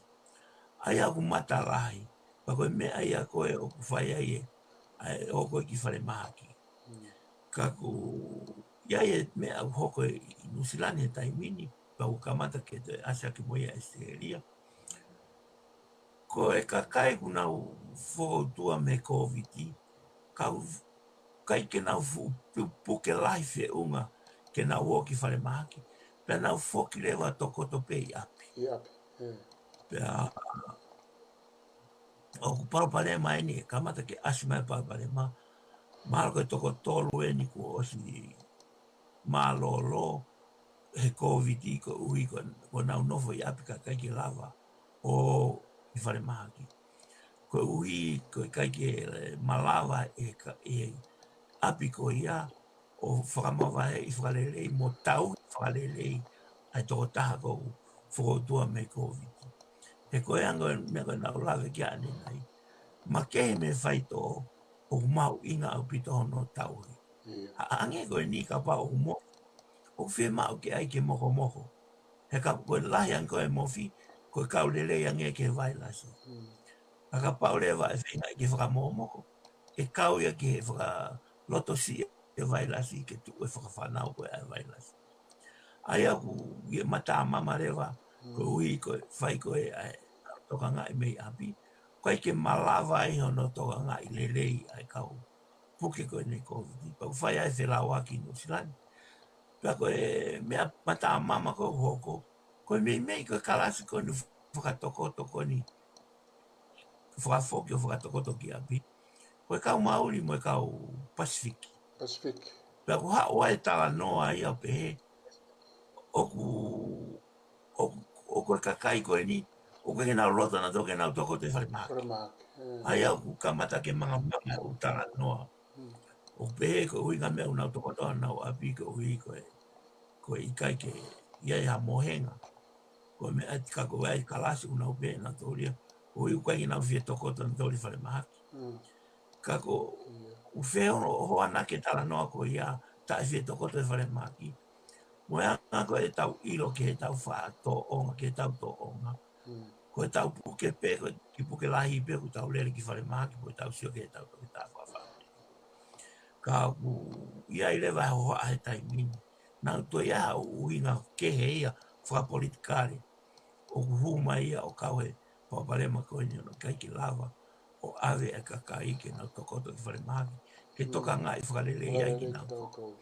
ʻA ia ʻoku matalahi, pea ko e meʻa ia ko ē ʻoku fai ai e, ʻa e, ʻo ko ē ki falemahaki. Ka ʻoku ʻi ai e meʻa ʻoku hoko ʻi Nuʻusila ni he taimi ni, pea ʻoku kamata ke toe ʻasi ʻaki mo ia ʻi ʻAositelēlia. Ko e kakai ʻoku nau fokoutua mei he Kōviti, ka ʻoku ʻikai ke nau fuʻu pu-, puke lahi feʻunga ke nau ō ki falemahaki, pea nau foki leva tokoto pē ʻi ʻapi. ʻI ʻapi, ē. Pea ʻoku palopalema eni, ʻe kamata ke ʻasi mai palopalema. Mahalo ko e toko tolu eni kuo ʻosi mālōlō he Kōviti koeʻuhi ko, ko ʻenau nofo ʻi ʻapi ka ʻikai ke lava ʻo ō ki falemahaki. Koeʻuhi ko e ʻikai ke, ē, malava ʻe he ka-, ʻe he ʻapi ko ia ʻo fakamavaheʻi fakalelei mo tauhi fakalelei ʻa e tokotaha ʻoku fokoutua mei he Kōviti. He ko e anga e meʻa ko ē naʻa ku lave ki ai ʻanenai. Makehe mei he faitoʻo, ʻoku mahuʻinga ʻaupito hono tauhi. ʻA, ʻa, ʻange ko eni kapau ʻoku mo-, ʻoku fiemaʻu ke ʻai ke mokomoko. He ka ko e lahi ange ko ē e mofi, ko e kau lelei ange ki he vailasi. Ka kapau leva ʻe feingaʻi ke fakamokomoko, ʻe kau ia ki he fakalotosiʻi e vailasi ke tuʻu e fakafānau ko ē ʻa e vailasi. ʻA ia ʻoku ʻi he matamama leva, koeʻuhi ko e fai ko ē ʻa e tokangaʻi mei ʻapi, ʻoku ʻikai ke malava ai hono tokangaʻi lelei ʻa e kau puke ko eni Kōviti, pea ʻoku fai ai e felauʻaki ʻi Nuʻusila ni. Pea ko e meʻa matamama ko ē ʻoku hoko, ko e meimei ko e kalasi ko eni fakatokoto ko eni, fakafoki ʻo fakatokoto ki ʻapi, ko e kau Mauli mo e kau Pasifiki. Pasifiki. Pea ʻoku haʻu ai e talanoa ia ʻo pehē, ʻoku, ʻoku, ʻoku ko e kakai ko eni, ʻoku ʻikai ke nau loto nautolu ke nau tokoto ʻi falemahaki. Falemahaki, ē. ʻA ia ʻoku kamata ke mangamanga e ʻū talanoa. ʻO pehē ko e ʻuhinga meʻa ʻoku nau tokoto ʻenau ʻapi koeʻuhi ko e, ko e ʻikai ke ʻi ai ha mohenga. Ko e meʻa ʻe tika ko e kalasi ʻoku nau pehē nautolu ia, ʻoku ʻikai ke nau fie tokoto nautolu ʻi falemahaki. Ka ko ʻeku fehuʻi ʻoku ʻange ke talanoa ko ia, taʻe fie tokoto ʻi falemahaki. Mo e anga ko ē ʻetau ʻilo ki heʻetau faʻa tōʻonga, ki heʻetau tōʻonga. Ko ʻetau puke pē, ko e kiʻi puke lahi pē, ʻoku tau lele ki falemahaki, ko ʻetau sio ki heʻetau toketā fakafāmili. Ka ʻoku ʻi ai leva e hohaʻa he taimi ni. Naʻa nau toe ʻi ai ha ʻuhinga kehe ia fakapolitikale. ʻOku hū mai ia ʻo kau he palopalema ko eni ʻo ʻikai ke lava ʻo ʻave e kakai ke nau tokoto ʻi falemahaki, ke tokangaʻi fakalelei ai kinautolu.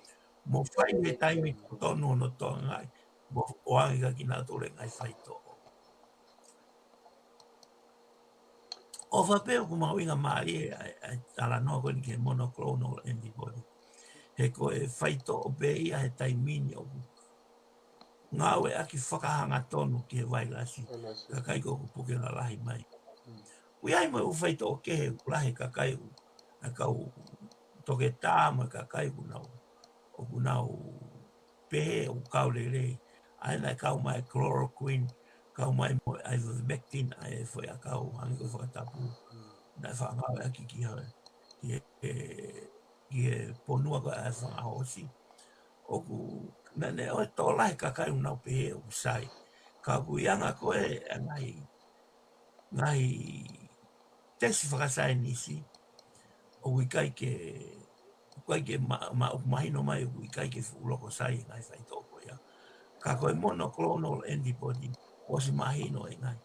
Mo fai he taimi totonu hono tokangaʻi, mo ʻoange kia kinautolu e ngaahi faitoʻo. ʻOfa pē ʻoku mahuʻinga mālie ʻa e, ʻa e talanoa ko eni ki he monoclonal antibody. He ko e faitoʻo pē ia he taimi ni ʻoku ngāueʻaki fakahangatonu ki he vailasi, kakai ko ē ʻoku puke lalahi mai. ʻOku ʻi ai mo e ʻū faitoʻo kehe ʻoku lahi e kakai ʻoku, ʻa e kau toketā mo e kakai ʻoku nau, ʻoku nau pehē ʻoku kau lelei. ʻA ia naʻe kau mai e chloroquine, kau mai mo e ivermectin, ʻa e foʻi ʻakau hangē ko e fakatapu. Naʻe fakangāueʻaki ki he, ki he, ki he fonua ko ē ʻa e fanga hoosi. ʻOku, naʻe, naʻe ʻoku tokolahi e kakai ʻoku nau pehē ʻoku sai. Ka ʻoku ʻi ai ange ko ē e ngaahi, ngaahi tesi fakasaienisi, ʻoku ʻikai ke, ʻoku ʻikai ke ma-, ma-, ʻoku mahino mai ʻoku ʻikai ke fuʻu loko sai e ngaahi faitoʻo ko ia. Ka ko e monoclonal antibody, ʻosi mahino e ngaahi,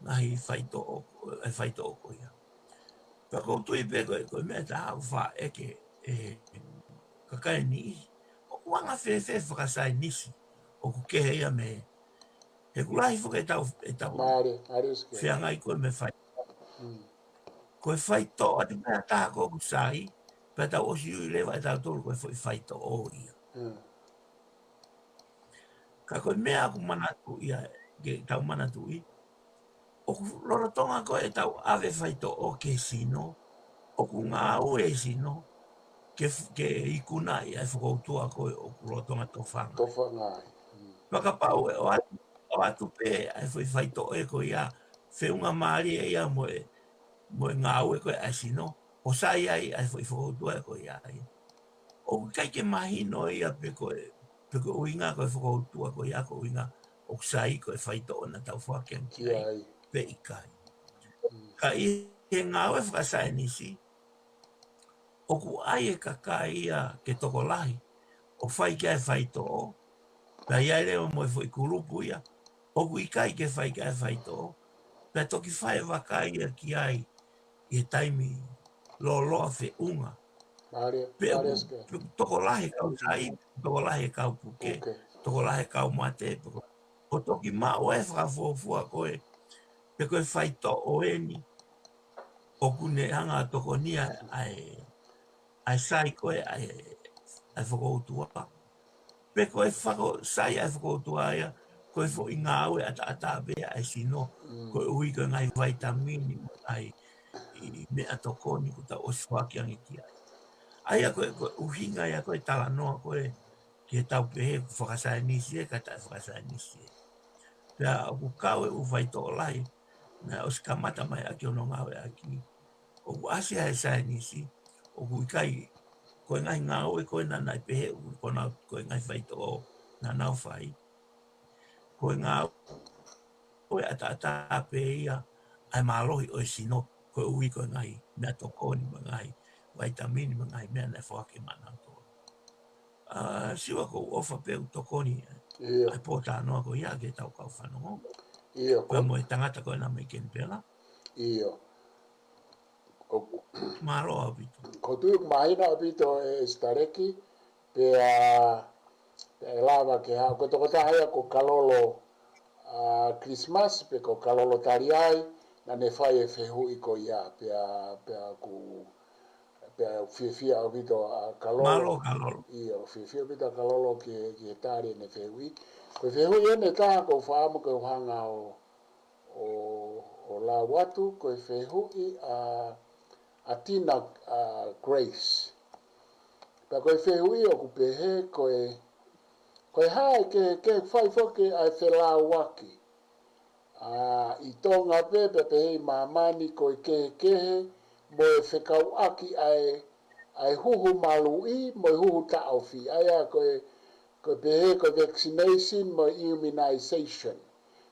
ngaahi faitoʻo, e faitoʻo ko ia. Pea ʻoku ou tui pē ko e, ko e meʻa ʻe taha ʻoku faʻa ʻeke ʻe he kakai ni, ʻoku anga fēfē fakasaienisi ʻoku kehe ia mei he, he ʻoku lahi foki ʻetau, ʻetau Mālie, mālie ʻEsike. Feangai ko e meʻa fai. Mm. Ko e faitoʻo ʻa e meʻa ʻe taha ko ē ʻoku sai, pea tau ʻosi ui leva ʻe tautolu ko e foʻi faitoʻo ia. Mm. Ka ko e meʻa ʻoku manatuʻi ia, ke tau manatuʻi, ʻoku lolotonga ko ē ʻetau ʻave faitoʻo ki he sino, ʻoku ngāue e sino, ke f-, ke ikunaʻi ʻa e fokoutua ko ē ʻoku lolotonga tofanga. Tofanga ai. Mm. Fakapapauʻi ʻe ʻoatu, ʻoatu pē ʻa e foʻi faitoʻo ko ia, feʻunga mālie ia mo e, mo e ngāue ko ē ʻa e sino, ʻo sai ai ʻa e foʻi fokoutua ko ia ia. ʻOku ʻikai ke mahino ia pe ko e, pe ko e ʻuhinga ko e fokoutua ko ia, ko e ʻuhinga ʻoku sai ko e faitoʻo naʻa tau foaki ange ki ai, pe ʻikai. Mm. Ka ʻi he ngāue fakasaienisi, ʻoku ʻai e kakai ia ke tokolahi, ʻo fai ki ai e faitoʻo, pea ʻi ai leva mo e foʻi kulupu ia, ʻoku ʻikai ke fai ki ai e faitoʻo, pea toki fai e vakai ia ki ai, ʻi he taimi lōloa feʻunga. Mālie, pe mālie ʻoku, ʻEsike. Pe ʻoku tokolahi e kau sai, tokolahi e kau puke, puke. Tokolahi e kau mate, toko-, ʻo toki maʻu e fakafuofua ko ē, pe ko e faitoʻo eni, ʻoku ne hanga ʻo tokonia ʻa e, ʻa e sai ko ē, ʻa e, ʻa e fokoutua. Pe ko e fako-, sai ʻa e fokoutua ia, ko e foʻi ngāue ʻataʻatā pē ʻa e sino, mm, koeʻuhi ko e ngaahi vaitamini, mo e ngaahi meʻatokoni kuo tau ʻosi foaki ange ki ai. ʻA ia ko e, ko e ʻuhinga ia ko e talanoa ko ē, ke tau pehē ʻoku fakasaienisi ē, ka taʻe fakasaienisi ē. Pea ʻoku kau e ʻū faitoʻo lahi, naʻe ʻosi kamata mai ʻaki hono ngāueʻaki. ʻOku ʻasi ʻa e saienisi, ʻoku ʻikai, ko e ngaahi ngāue ko ē naʻa nau pehē, ʻoku ko nau, ko e ngaahi faitoʻo naʻa nau fai. Ko e ngāue ʻataʻatā pē ia, ʻa e mālohi ʻo e sino, koeʻuhi ko e ngaahi meʻatokoni, mo e ngaahi vaitamini, mo e ngaahi meʻa naʻe foaki maʻanautolu. ʻA, Siua, ʻoku ou ʻofa pē ʻoku tokoni, ʻIo. ʻA e pōtalanoa ko ia ki he tau kau fanongo. ʻIo, ko Pea mo e tangata ko ena mei Kenipela. ʻIo. ʻOku Mālō ʻaupito. ʻOku ou tui ʻoku mahino ʻaupito ʻe Sitaleki, pea, pea ʻe lava ke hā, ko e tokotaha ia ko Kalolo, ʻa, Christmas, pe ko Kalolo Taliai, naʻa ne fai e fehuʻi ko ia, pea, pea ʻoku, pea fiefia ʻaupito ʻa Kalolo. Mālō Kalolo. ʻIo, fiefia ʻaupito ʻa Kalolo ki, ki he tali ʻene fehuʻi. Ko e fehuʻi eni ʻe taha ʻoku ou fakaʻamu ke u hanga ʻo, ʻo, ʻo lau atu, ko e fehuʻi ʻa, ʻa Tina, ʻa, Grace. Pea ko e fehuʻi ʻoku pehē ko e, ko e hā e ke, ke fai foki ʻa e felāuaki. ʻA, ʻi Tonga pē, pea pehē ʻi māmani ko e kehekehe, mo e fekauʻaki ʻa e, ʻa e huhu maluʻi, mo e huhu taʻofi. ʻA ia ko e, ko e pehē ko e vaccination mo e immunization.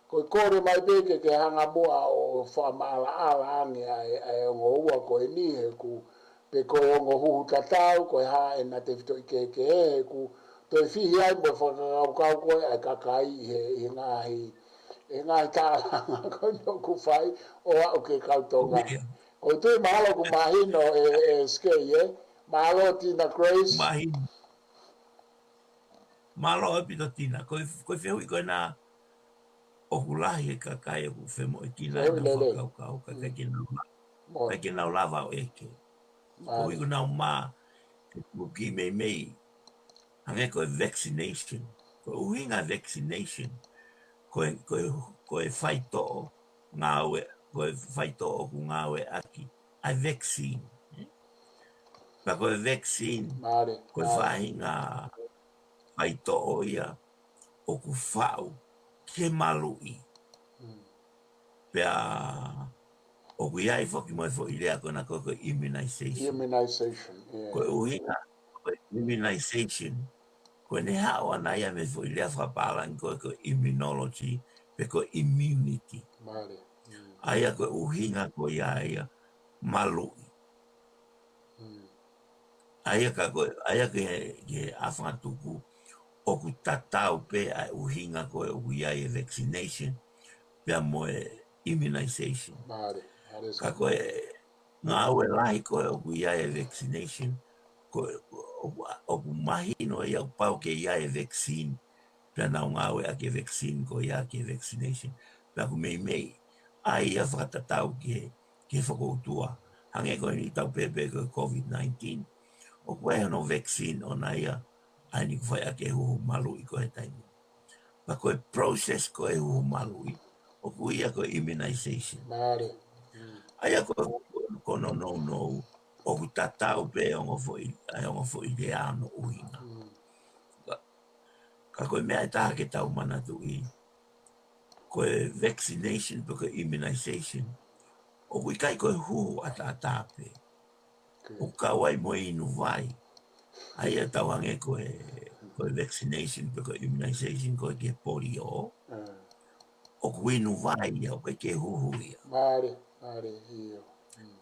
Ko e kole mai pē ke, ke hanga muʻa ʻo fakamaʻalaʻala ange ʻa e, ʻa e ongo ua ko eni he ʻoku, pe ko e ongo huhu tatau, ko e hā ʻena tefitoʻi kehekehe, he ʻoku toe fihi ai mo e fakakaukau ko ē ʻa e kakai ʻi he, ʻi he ngaahi, ʻi he ngaahi tālanga ko eni ʻoku fai ʻo aʻu ki he kau Tonga. ʻIo. ʻOku ou tui mahalo ʻoku mahino ʻe, ʻe Sitaleki ē, mālō Tina Grace. Mahino. Mālō ʻaupito Tina. Ko e, ko e fehuʻi ko ena ʻoku lahi e kakai ʻoku femoʻuekina ʻenau fakakaukau, ka ʻikai ke nau la-, ʻikai ke nau lava ʻo ʻeke. Ko ʻeku nau mā, ke tuki meimei. Hangē ko e vaccination. Ko e ʻuhinga vaccination. Ko e, ko e, ko e faitoʻo ngāue, ko e faitoʻo ʻoku ngāueʻaki. ʻA e vaccine. Ka ko e vaccine, Mālie, ko e faʻahinga faitoʻo ia ʻoku faʻu ke maluʻi. Mm. Pea ʻoku ʻi ai foki mo e foʻi lea ko ena ko e, ko e immunization. Immunization, yeah. Ko e ʻuhinga, ko e immunization, ko ʻene haʻu ʻana ia mei he foʻi lea fakapālangi ko e, ko e immunology, pe ko e immunity. Mālie. Mm. ʻA ia ko e ʻuhinga ko ia ia maluʻi. Mm. ʻA ia ka ko e, ʻa ia ke, ke afangatuku, ʻoku tatau pē ʻa e ʻuhinga ko ē ʻoku ʻi ai e vaccination, pea mo e immunization. Mālie, mālie. Ka ko e ngāue lahi ko ē ʻoku ʻi ai e vaccination, ko e, ʻoku, ʻoku mahino ia ʻoku pau ke ʻi ai e vaccine, pea nau ngāueʻaki e vaccine ko ia ki he vaccination. Pea ʻoku meimei ʻa ia fakatatau ki he, ki he fokoutua. Hangē ko eni ʻetau pehē pē ko e COVID nineteen, ʻoku ʻi ai hono vaccine ʻona ia, ʻa eni ʻoku fai ʻaki e huhu maluʻi ko ē he taimi. Pea ko e process ko ē huhu maluʻi, ʻoku ui ia ko e immunization. Mālie. Mm. ʻA ia ko, ko hono nounou, ʻoku tatau pē ongo foʻi, ʻa e ongo foʻi lea hono ʻuhinga. Mm. Ka, ka ko e meʻa ʻe taha ke tau manatuʻi, ko e vaccination pe ko e immunization, ʻoku ʻikai ko e huhu ʻataʻatā pē. Okay. ʻOku kau ai mo e inu vai. ʻA ia tau hangē ko e, ko e vaccination pe ko e immunization ko ē ki he polio. Ah. ʻOku inu vai ia, ʻoku ʻikai ke huhu ia. Mālie, mālie, ʻio. Mm.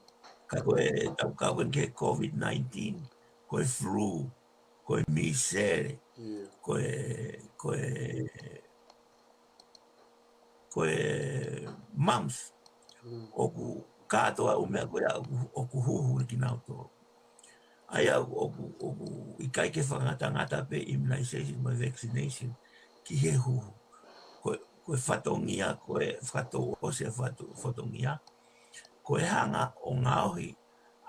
Ka ko e, tau kau ki he COVID nineteen, ko e flu, ko e misele, ʻIo. ko e, ko e, ko e mumps, Mm. ʻoku kātoa ʻū meʻa ko ia ʻoku, ʻoku huhu ʻe kinautolu. ʻA ia ʻoku, ʻoku ʻikai ke fakangatangata pē immunization mo e vaccination ki he huhu. Ko, ko e fatongia, ko e fakatouʻosi e fatu-, fatongia, ko e hanga ʻo ngaohi,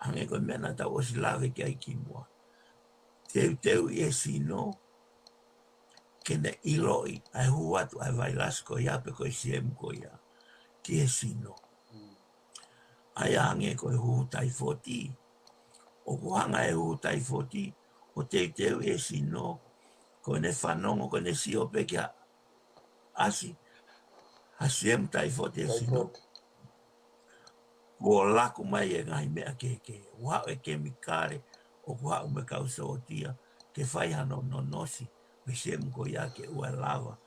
hangē ko e meʻa naʻa tau ʻosi lave ki ai kimuʻa. Teuteuʻi e sino, ke ne ʻiloʻi ʻa e hū atu ʻa e vailasi ko ia pe ko e siemu ko ia ki he sino. Mm. ʻA ia hangē ko e huhu taifoti. ʻOku hanga e huhu taifoti ʻo teuteuʻi e sino, ko ʻene fanongo, ko ʻene sio pē ki ha ʻasi ha siemu taifoti he sino. Taifoti. Kuo laku mai e ngaahi meʻa kehekehe. ʻOku haʻu e kemikale, ʻoku haʻu mo e kau sōtia, ke fai hano nonosi, mo e siemu ko ia ke ʻoua ʻe lava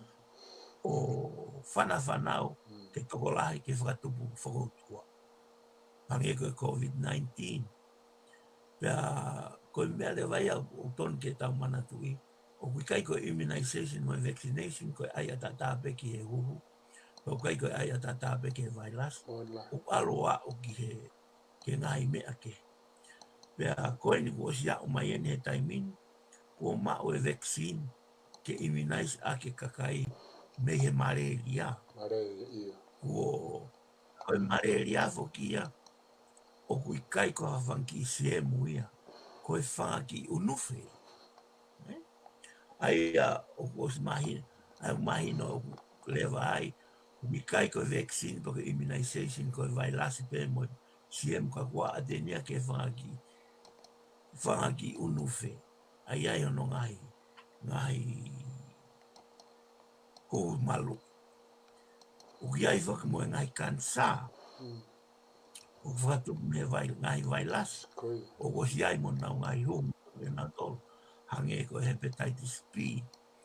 ʻo fanafanau, Mm. ke tokolahi, ke fakatupu fokoutua. Hangē ko e COVID nineteen. Pea ko e meʻa leva ia ʻoku totonu ke tau manatuʻi, ʻoku ʻikai ko e immunization mo e vaccination ko e ʻai ʻataʻatā pē ki he huhu, pea ʻoku ʻikai ko e ʻai ʻataʻatā pē ki he vailasi. Ola. ʻOku ʻalu ʻo aʻu ki he, ki he ngaahi meʻa kehe. Pea ko eni kuo ʻosi aʻu mai eni he taimi ni, kuo maʻu e vaccine ke immunize ʻaki e kakai mei he malaria. Malaria, ʻio. Kuo, ko e malaria foki ia, ʻoku ʻikai ko ha fanga kiʻi siemu ia, ko e fanga kiʻi ʻunufe. Eh? ʻA ia ʻoku ʻosi mahi-, ʻa ia mahino ʻoku leva ai, ʻoku ʻikai ko e vaccine pe ko e immunization ko e vailasi pē mo e siemu ka kuo ʻateni ia ki he fanga kiʻi, fanga kiʻi ʻunufe. ʻA ia ʻi hono ngaahi, ngaahi huhu maluʻi. ʻOku ʻi ai foki mo e ngaahi kanisā. Mm. ʻOku fakatupu mei he vai-, ngaahi vailasi. Ko ia. ʻOku ʻosi ʻi ai mo honau ngaahi huhu ʻe nautolu. Hangē ko e hepatitis B.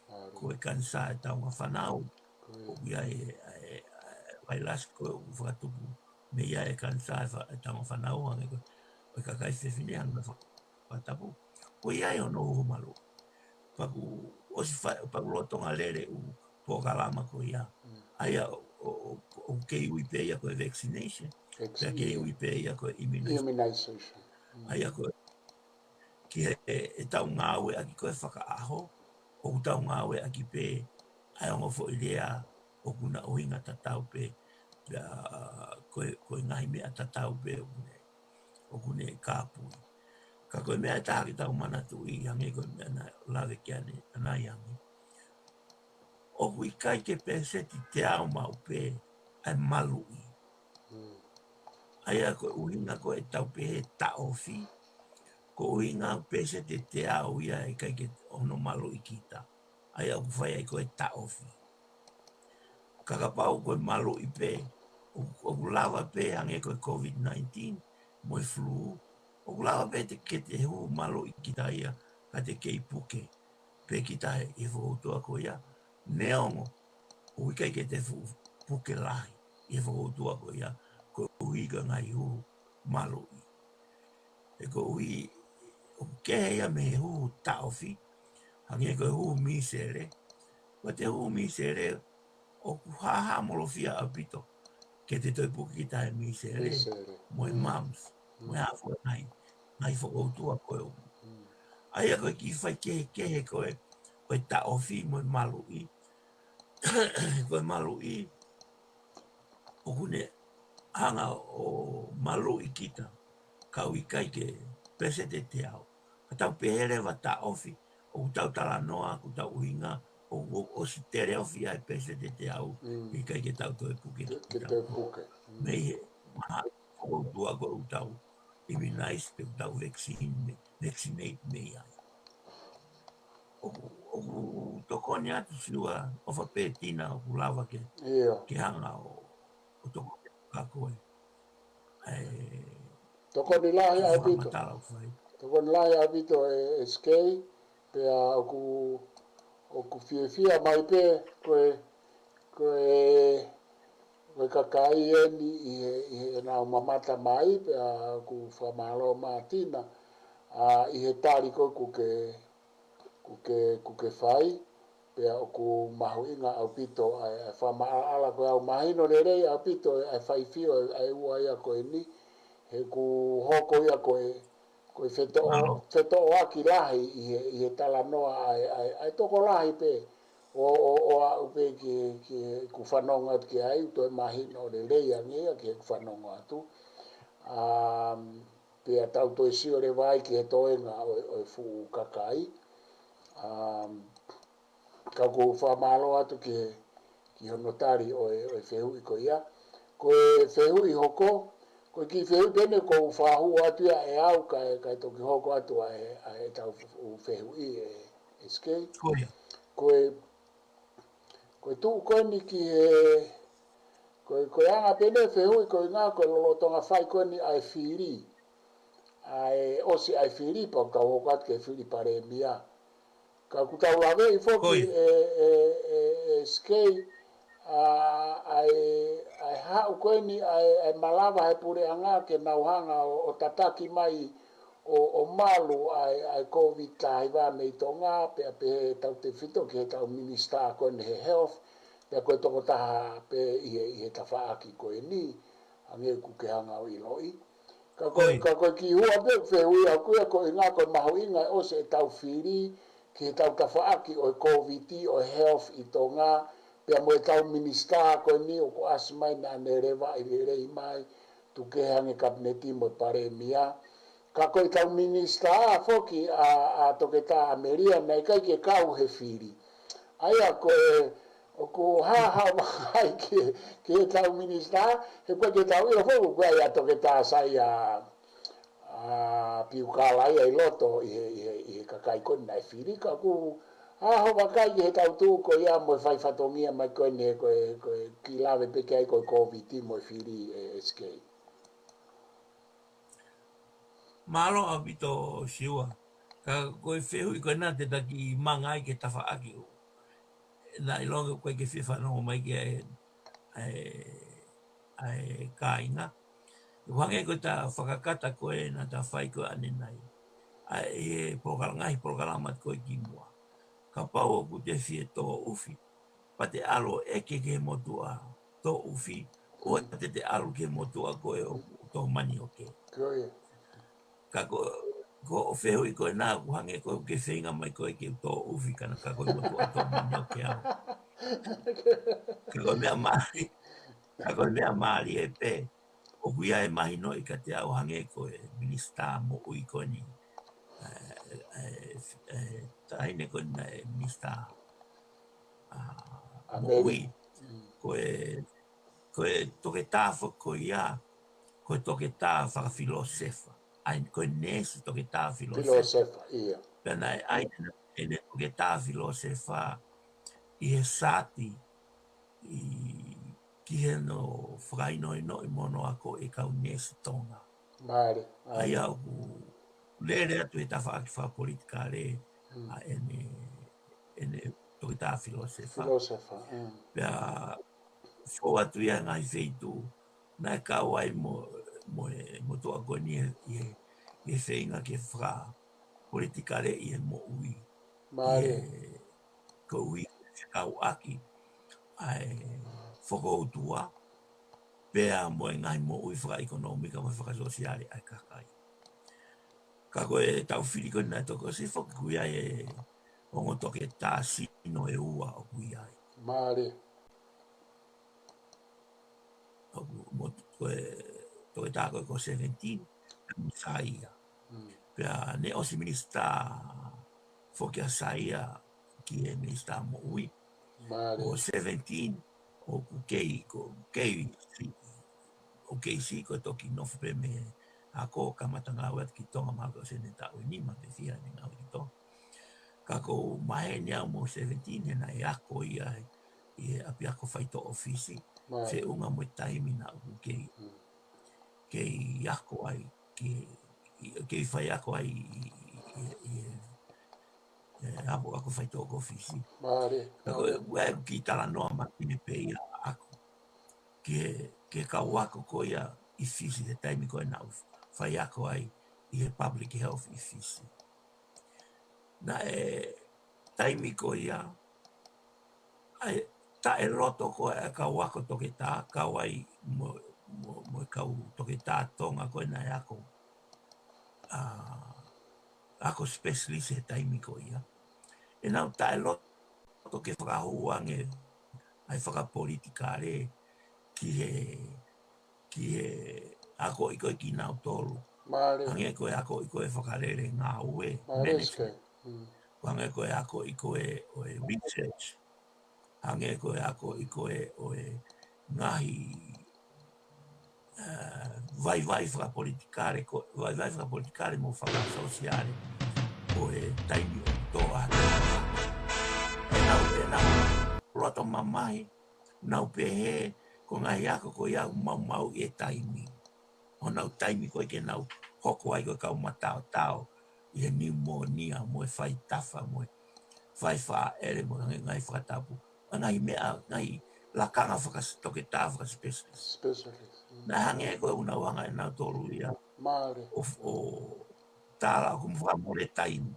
Mālie. Ko e kanisā e taunga fanau. Ko ia. ʻOku ʻi ai e, e, e vailasi ko ē ʻoku fakatupu mei ai e kanisā e fa-, e taunga fanau hangē ko e, ʻo e kakai fefine hangē ko e fa-, fakatapu. ʻOku ʻi ai hono huhu maluʻi. Pea kuo ʻosi fa-, pea kuo lolotonga lele ʻū polokalama ko ia. Mm. ʻA ia ʻo, ʻo, ʻo, ʻoku kei ui pē ia ko e vaccination. Vaccine. Pea kei ui pē ia ko e immunization. Immunization. Mm. ʻA ia ko e, ki he, ʻetau ngāueʻaki ko e fakaʻaho, ʻoku tau ngāueʻaki pē ʻa e ongo foʻi lea ʻoku na ʻuhinga tatau pē, pea ko e, ko e ngaahi meʻa tatau pē ʻoku ne, ʻoku ne kāpui. Ka ko e meʻa ʻe taha ke tau manatuʻi, hangē ko e meʻa naʻe lave ki ai ʻanai ange. ʻOku ʻikai ke peseti teau maʻu pē ʻa e maluʻi. Mm. ʻA ia ko e ʻuhinga ko ē ʻetau pehē taʻofi, ko e ʻuhinga peseti teau ia ʻe ʻikai ke ʻi ai hono maluʻi kita. ʻA ia ʻoku fai ai ko e taʻofi. Ka kapau ko e maluʻi pē, ʻoku, ʻoku lava pē hangē ko e COVID nineteen, mo e flu, ʻoku lava pē te ke te huhu maluʻi kita ia, ka te kei puke pē kita ʻi he fokoutua ko ia. Neongo, ʻoku ʻikai ke te fuʻu puke lahi ʻi he fokoutua ko ia, koeʻuhi ko e ngaahi huhu maluʻi. He koeʻuhi, ʻoku kehe ia mei he hū taʻofi, hangē ko e hū misele. Ko e hū misele, ʻoku hāhāmolofia ʻaupito ke te toe puke kita he misele, misele, mo e mumps, mo e hā fua e ngaahi, ngaahi fokoutua ko ē ʻoku. ʻA ia ko e kiʻi faikehekehe ko ē, ko e taʻofi mo e maluʻi, ko e maluʻi, ʻoku ne hanga ʻo maluʻi kita, ka ʻoku ʻikai ke peseti teau. Ka tau pehē leva taʻofi, ʻoku tau talanoa, ʻoku tau ʻuhinga, ʻoku ʻosi tele ofi ai peseti teau, ʻikai ke tau toe puke kita. Mei he maha fokoutua ko ē ʻoku tau immunize pe ʻoku tau vaccine, vaccinate mei ai. ʻOku, ʻoku tokoni atu Siua, ʻofa pē Tina ʻoku lava ke, ke hanga ʻo, ʻo tokoni ka ko e. ʻE, tokoni lahi ʻaupito. Tokoni lahi ʻaupito ʻe, ʻe S K, pea ʻoku, ʻoku fiefia mai pē, ko e, ko e, ko e kakai eni ʻi he, ʻi heʻenau mamata mai, pea ʻoku fakamālō Mātina, ʻa, ʻi he tali ko ē ʻoku ke, ʻoku ke, ʻoku ke fai, pea ʻoku mahuʻinga ʻaupito, ʻa e, ʻa e fakamaʻalaʻala ko ē ʻoku mahino lelei ʻaupito, ʻa e faifio, ʻa e ua ia ko eni, he ʻoku hoko ia ko e, ko e fetoʻo, fetoʻoaki lahi ʻi he, ʻi he talanoa ʻa e, ʻa e, ʻa e tokolahi pē, ʻo, ʻo, ʻo aʻu pē ki, ki heʻeku fanongo atu ki ai, toe mahino lelei ange ia ki heʻeku fanongo atu. Um, pea tau toe sio leva ai ki he toenga ʻo, ʻo e fuʻu kakai. Um, ka ʻoku fakamālō atu ki he, ki hono tali ʻo e, ʻo e fehuʻi ko ia. Ko e fehuʻi hoko, ko e kiʻi fehuʻi pē eni ʻoku ou fakahū atu ia ʻe au kae, kae toki hoko atu ʻa e, ʻa ʻetau fehuʻi ʻe S K. Ko e, ko e tuʻu ko eni ki he, ko e, ko e anga pē eni fehuʻi ko e ʻuhinga ko e lolotonga fai ko eni ʻa e fili. ʻA e ʻosi ʻa e fili pea ʻoku tau hoko atu ki he fili palēmia. Ka ʻoku tau laveʻi foki ʻe, ʻe, ʻe, ʻe S K, ʻa, ʻa e, ʻa e haʻu ko eni, ʻa e, ʻa e malava he puleʻanga ke nau hanga ʻo, ʻo tataki mai ʻo, ʻo malu ʻa e, ʻa e Covid taha hiva mei Tonga, pea pehē tautefito ki heʻetau minisitā ko eni he health, pea ko e tokotaha pē ʻi he, ʻi he tafaʻaki ko eni, hangē ʻoku ke hanga ʻo ʻiloʻi. Ka ko e, ka ko e kiʻi hua pē fehuʻi ʻaʻaku ia ko e ʻuhinga ko e mahuʻinga ʻosi ʻetau fili ki heʻetau tafaʻaki ʻo e Covid ʻo e health ʻi Tonga, pea mo ʻetau minisitā ko eni ʻoku ʻasi mai naʻa ne levaʻi lelei mai, tuku kehe ange kapineti mo e palēmia. Ka ko ʻetau minisitā foki ʻa, ʻa Toketā ʻAmelia naʻe ʻikai ke kau he fili. ʻA ia ko e, ʻoku hāhā mai ki, ki heʻetau minisitā, he ʻoku ʻikai ke tau ʻilo foki ʻoku ʻi ai ʻa Toketā Saia, ʻa, Piukala ia ʻi loto ʻi he, ʻi he, ʻi he kakai ko eni naʻe fili ka ʻoku hā hoʻo vakai ki heʻetau tuʻu ko ia mo e fai fatongia mai ko eni ko e, ko e kiʻi lave pē ki ai ko e Covid mo e fili ʻe S K. Mālō ʻaupito Siua. Ka ko e fehuʻi ko ena te ta kiʻi manga ai ki he tafaʻaki ʻo. Naʻe ʻilonga ko e ke fie fanongo mai ki ai ʻa e, ʻa e kāinga. ʻOku hangē ko ʻeta fakakata ko ē naʻa ta fai ko ē ʻanenai. ʻA e polokalama, ngaahi polokalama ko ē kimuʻa. Kapau ʻoku te fie tō ʻufi, pea te ʻalu ʻo ʻeke ki he motuʻa tō ʻufi, ʻoua te te ʻalu ki he motuʻa ko ē ʻoku tō manioke. Ko ia. Ka ko, ko hoʻo fehuʻi ko ena ʻoku hangē ko ē ʻoku ke feinga mai ko ē ke u tō ʻufi ka naʻa ka ko e motuʻa tō manioke au. Ka ko e meʻa mālie, ka ko e meʻa mālie pē. ʻOku ʻi ai e mahinoʻi kiate au hangē ko e minisitā moʻui ko eni. ʻE, ʻe, ʻe, taʻahine ko eni naʻe minisitā, ʻa, ʻa moʻui. Ko e, ko e toketā foki ko ia, ko e toketā fakafilōsefa. ʻA ia ko e neesi toketā filōsefa. Filōsefa, ia. Pea naʻe ʻai ʻene, ʻene toketā filōsefa ʻi he sati ʻi, ki hono fakahinohinoʻi mo hono akoʻi e kau neesi Tonga. Mālie, mālie. ʻA ia ʻoku lele atu he tafaʻaki fakapolitikale ʻa ʻene, ʻene toketā filōsefa. Filōsefa, mm. Pea fou atu ia ngaahi feituʻu naʻe kau ai mo, mo e, motuʻa ko eni ʻi he, ʻi he feinga ke faka, politikale ʻi he moʻui. Mālie. ʻI he koeʻuhi ke fekauʻaki ʻa e fokoutua, pea mo e ngaahi moʻui fakaʻekonōmika mo fakasōsiale ʻa e kakai. Ka ko e tau fili ko ē naʻe toki ʻosi foki ʻoku ʻi ai e ongo toketā sino ʻe ua ʻoku ʻi ai. Mālie. ʻOku mo ko e toketā ko ē ko seventeen, mo Saia. Mm. Pea naʻe ʻosi minisitā foki ʻa Saia ki he minisitā moʻui. Mālie. Ko seventeen, ʻoku kei, ko kei si-, ʻoku kei siʻi ko e toki nofo pē mei he ako kamata ngāue atu ki Tonga mahalo ko e ʻosi ʻene taʻu ʻe nima pe fiha ʻene ngāue ki Tonga. Ka ʻoku maheni au mo seventeen he naʻe ako ia ʻi he ʻapiako faitoʻo ʻofisi. Mālie. Feʻunga mo e taimi naʻa ʻoku kei, Mm. kei ako ai, kei, kei faiako ai ʻi, ʻi, ʻi, ʻi, ʻi he ʻapiako faitoʻo ko Fisi. Mālie. Ka ko e, ʻoku ʻi ai e kiʻi talanoa makehe pē ia ʻaʻaku ki he, ki he kau ako ko ia ʻi Fisi he taimi ko ē naʻa ku faiako ai ʻi he public health ʻi Fisi. Naʻe taimi ko ia, ʻa e taʻeloto ko ē ʻa e kau ako toketā, kau ai mo, mo, mo e kau toketā Tonga ko ē naʻe ako, ʻa, ako specialist he taimi ko ia. ʻE nau taʻeloto ke fakahū ange ʻa e fakapolitikale ki he, ki he akoʻi ko ē kinautolu. Mālie. Hangē ko e akoʻi ko ē fakalele ngāue, Mālie, management. Sike. Mm. Hangē ko e akoʻi ko ē ʻo e research. Hangē ko e akoʻi ko ē ʻo e ngaahi, ʻa, vaivai fakapolitikale, ko, vaivai fakapolitikale mo fakasōsiale ʻo e taimi ʻoku tō ai. ʻE nau, ʻe nau loto mamahi, nau pehē, ko e ngaahi ako ko ia ʻoku maumauʻi e taimi. Honau taimi ko ē ke nau hoko ai ko e kau mataotao ʻi he niumōnia mo e faitafa mo e faifaʻele mo e ngaahi fakatapu. ʻA e ngaahi meʻa, ngaahi lakanga fakatoketā fakasipesialisi. Specialist. Mm. Naʻe hangē ko e ʻoku nau hanga ʻe nautolu ia. Mālie. ʻO, ʻo tala ʻoku mo fakamole taimi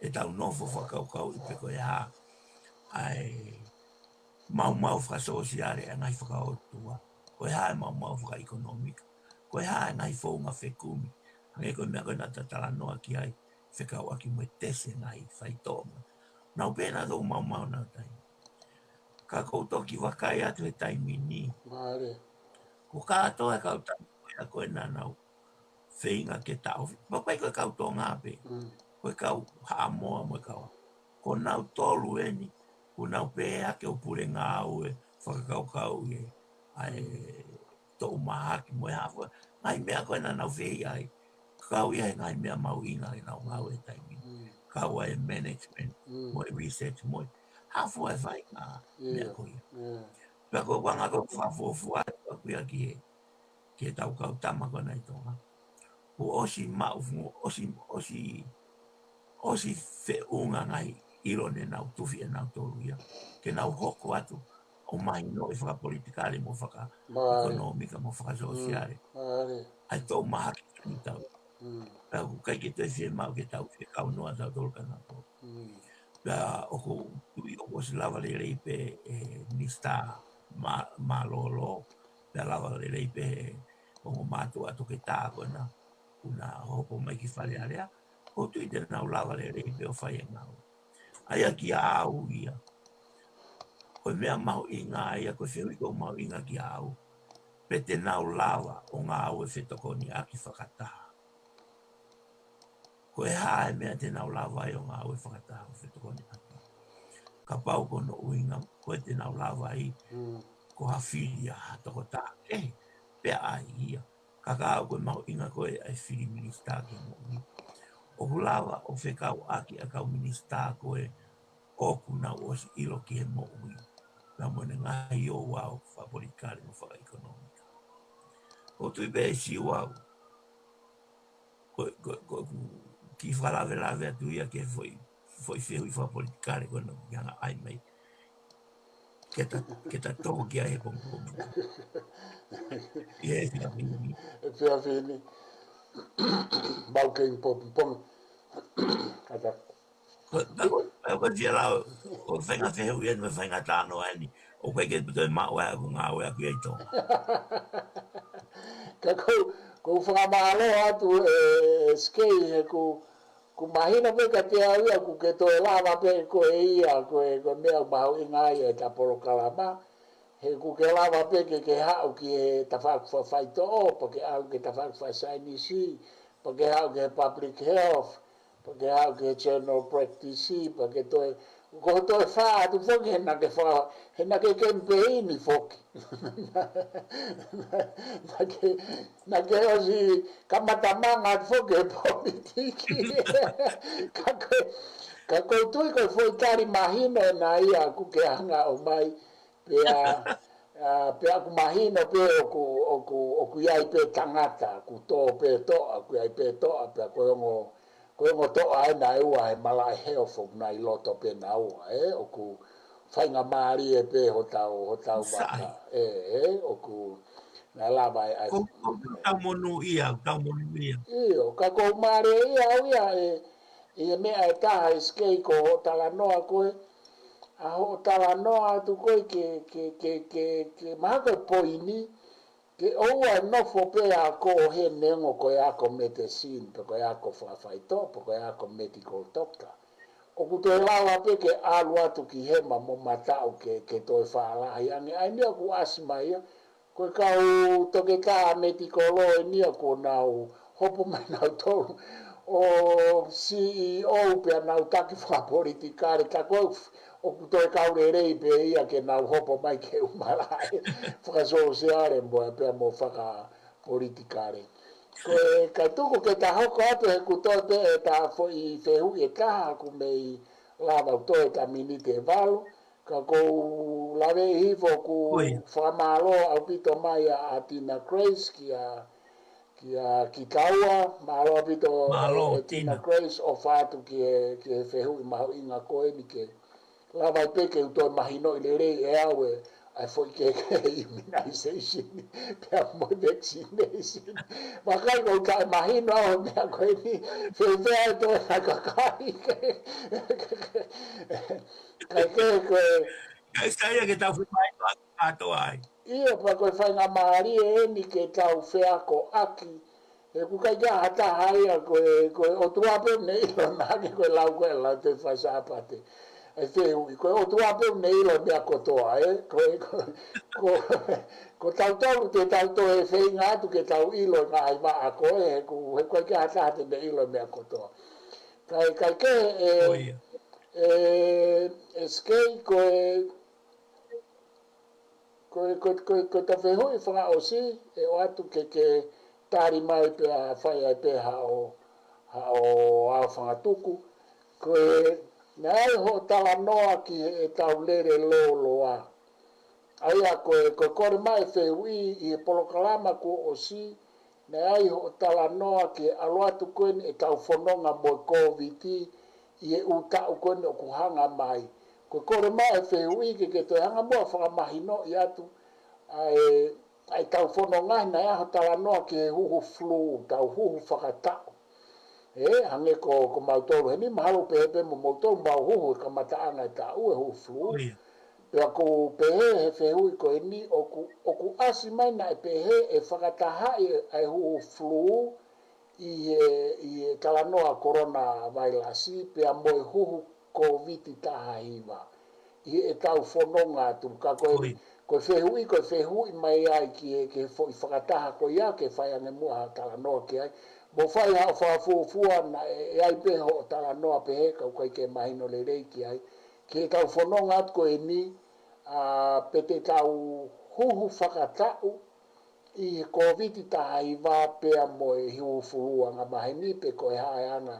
ʻetau nofo fakakaukauʻi pe ko e hā ʻa e maumau fakasōsiale ʻa e ngaahi fakaʻotua. Ko e hā e maumau fakaʻekonōmika. Ko e hā e ngaahi founga fekumi. Hangē ko e meʻa ko ē naʻa ta talanoa ki ai, fekauʻaki mo e tesi e ngaahi faitoʻo. Nau pehē nautolu maumau honau taimi. Ka ʻoku ou toki vakai atu he taimi ni. Mālie. Ko kātoa e kau tama ko ia ko ē naʻa nau feinga ke taʻofi. Pea ʻikai ko e kau Tonga pē. Mm. Ko e kau Haʻamoa mo e kau. Ko nautolu eni, ʻoku nau pehē hake ʻoku pule ngāue fakakaukauʻi ʻa e toʻu mahaki mo e hā fua. Ngaahi meʻa ko ē naʻa nau fehiʻa ai. Kau ia he ngaahi meʻa mahuʻinga ʻenau ngāue he taimi. Mm. Kau ai e management, Mm. mo e research, mo e hā fua e faʻahinga meʻa Ia. ko ia. Ia. Pea ko e anga ko e fakafuofua atu ʻaku ia ki he, ki he tau kau tama ko ē naʻe ʻi Tonga. Kuo ʻosi maʻu, fu-, ʻosi, ʻosi, ʻosi feʻunga ngaahi ʻilo ne nau tufi ʻe nautolu ia. Ke nau hoko atu ʻo mahinoʻi fakapolitikale mo faka-, Mālie. ʻekonōmika mo fakasōsiale. Mm, mālie. ʻA e toʻu mahaki kitautolu. Mm. Pea ʻoku ʻikai ke toe fiemaʻu ke tau fekau noa tautolu kia nautolu. Mm. Pea ʻoku ou tui ʻoku ʻosi lava lelei pē ʻe Minisitā Ma-, Mālōlō, pea lava lelei pē ʻe he ongo mātuʻa toketā ko ena, ʻoku na hopo mai ki Fale Alea, ʻoku ou tui te nau lava lelei pē ʻo fai e ngāue. ʻA ia kiate au ia, ko e meʻa mahuʻinga ia, ko e fehuʻi ʻoku mahuʻinga kiate au, pe te nau lava ʻo ngāue fetokoniʻaki fakataha. Ko e hā e meʻa te nau lava ai ʻo ngāue fakataha ʻo fetokoniʻaki. Kapau ko hono ʻuhinga, ko e te nau lava ai, Mm. ko ha fili ʻa ha tokotaha kehe, pea ʻai ia. Ka ko au ko e mahuʻinga ko ē ʻa e fili minisitā ki he moʻui. ʻOku lava ʻo fekauʻaki ʻa e kau minisitā ko ē ʻoku nau ʻosi ʻilo ki he moʻui. Pea mo ʻene ngaahi ouau fakapolitikale mo fakaʻekonōmika. ʻOku ou tui pē ʻe Siua au. Ko, ko, ko, ko e kiʻi fakalavelave atu ia ki he foʻi, foʻi fehuʻi fakapolitikale ko ena ʻoku ke hanga ʻai mai. Ke ta, ke ta tō ki ai he pongipongi. ʻI he efiafi ni. Efiafi ni. Mau kei pongipongi. Ko, ko, ko, ko tia lau, ko e faʻahinga fehuʻi eni mo e faʻahinga talanoa eni, ʻoku ʻikai ke toe maʻu ʻa e ʻoku ngāue ʻaku ia ʻi Tonga. Ka ʻoku, ʻoku ou fakamālō atu ē, ē Skei, he ʻoku, ʻoku mahino pē kiate au ia, ʻoku ke toe lava pē koe ia, ko e, ko e meʻa ʻoku mahuʻinga ai ʻeta polokalama, he ʻoku ke lava pē ke ke haʻu ki he tafaʻaki fakafaitoʻo, pea ke ʻalu ki he tafaʻaki fakasaienisi, pea ke haʻu ki he public health, pea ke haʻu ki he general practice, pea ke toe, ko e toe fā atu foki he naʻa ke fa-, he naʻa ke kemipeini foki. Naʻa ke, naʻa ke ʻosi kamata manga atu foki he politiki. Ka ko e, ka ʻoku ou tui ko e foʻi tali mahino ena ia ʻoku ke hanga ʻo ʻomai, pea, ʻa, pea ʻoku mahino pē ʻoku, ʻoku, ʻoku ʻi ai pē tangata, ʻoku tō pē toʻa, ʻoku ʻi ai pē toʻa, pea ko e ongo, ko e ongo toʻa ena ʻe ua he malaʻe health ʻoku nau ʻi loto pē naua, ē, ʻoku faingamālie pē hotau, hotau vaka, ē, ē, ʻoku, naʻe lava ʻe, ʻa e, Ko, ko, ko tau monūʻia, tau monūʻia. ʻIo, ka ʻoku ou mālieʻia au ia ē, ʻi he meʻa ʻe taha ē Skei ko hoʻo talanoa ko ē, ʻa hoʻo talanoa atu ko ē ke, ke, ke, ke, ke mahalo ko e poini, ke ʻoua ʻe nofo pē ʻa koe he neongo ko e ako medicine, pe ko e ako fakafaitoʻo, pe ko e ako medical doctor. ʻOku toe lava pē ke ʻalu atu ki hema mo mataʻu ke, ke toe fālahi ange. ʻA eni ia ʻoku ʻasi mai ia, ko e kau toketā medical law eni ia kuo nau hopo mai nautolu ʻo C E O pea nau taki fakapolitikale, ka ko e ʻoku toe kau lelei pē ia ke nau hopo mai ke ʻuma laʻe fakasōsiale mo e pea mo fakapolitikale. Ko e, kae tuku ke ta hoko atu he ʻoku toe pē ʻeta foʻi fehuʻi ʻe taha ʻoku mei lava ʻo toe ʻeta miniti ʻe valu, ka ʻoku ou laveʻi hifo ʻoku fakamālō ʻaupito mai ʻa, ʻa Tina Grace kia, kia kitaua, mālō ʻaupito ē, ē Tina Grace ʻofa atu ki he, ki he fehuʻi mahuʻinga ko eni ke lava ai pē ke u toe mahinoʻi lelei ʻe au ē, ʻa e foʻi ke, ke immunization, pea mo e vaccination. Vakai ʻoku ou taʻemahino au he meʻa ko eni, fēfē ʻa e toe na kakai ke, kae kehe ko e. Kai sai ia ke tau fai mai, atu ai. ʻIo, pea ko e faingamālie eni ke tau feakoʻaki, he ʻoku ʻikai ke ʻi ai ha taha ia ko e, ko e ʻOtua pē ʻoku ne ʻilo naʻa ke ko e lau ko e lau te fai Sāpate. ʻA e fehuʻi, ko e ʻOtua pē ʻoku ne ʻilo meʻa kotoa, ē? Ko e, ko, ko, ko tautolu te tau toe feinga atu ke tau ʻilo e ngaahi vaʻa ko ē, he ʻoku, he ʻoku ʻikai ke ʻi ai ha taha te ne ʻilo meʻa kotoa. Kae, kae kehe ē, ē, ē Skei ko e, ko e, ko e, ko e, ko e ta fehuʻi fakaʻosi, ʻe ʻoatu ke, ke tali mai pea fai ai pē haʻo, haʻo aofangatuku. Ko e, naʻe ʻi ai hoʻo talanoa ki heʻetau lele lōloa. ʻA ia ko e, ko e kole mai e fehuʻi ʻi he polokalama kuo ʻosi, naʻe ʻi ai hoʻo talanoa ki he ʻalu atu ko eni ʻetau fononga mo e Kōviti ʻi he ʻū taʻu ko eni ʻoku hanga mai. Ko e kole mai e fehuʻi ke ke toe hanga muʻa ʻo fakamahinoʻi atu ʻa e, ʻa ʻetau fononga he naʻe ʻi ai hoʻo talanoa ki he huhu flu, tau huhu fakataʻu. Ē, hangē ko, ko mautolu heni, mahalo pehē pē mo mautolu, mau huhu he kamataʻanga e taʻu e huhu flu. Pea ʻoku pehē he fehuʻi ko eni, ʻoku, ʻoku ʻasi mai naʻe pehē ʻe fakatahaʻi ʻa e huhu flu ʻi he, ʻi he talanoa coronavirus, pea mo e huhu Kōviti taha hiva. ʻI heʻetau fononga atu, ka ko e, ko e fehuʻi, ko e fehuʻi mai ai ki he, ki he foʻi fakataha ko ia, ke fai ange muʻa ha talanoa ki ai. Mo fai haʻo fakafuofua naʻe, ʻe ʻi ai pē hoʻo talanoa pehē, ka ʻoku ʻikai ke mahino lelei ki ai. Ki heʻetau fononga atu ko eni, ʻa, pe te tau huhu fakataʻu ʻi he Kōviti taha hiva pea mo e huhu flu angamaheni pe ko e hā e anga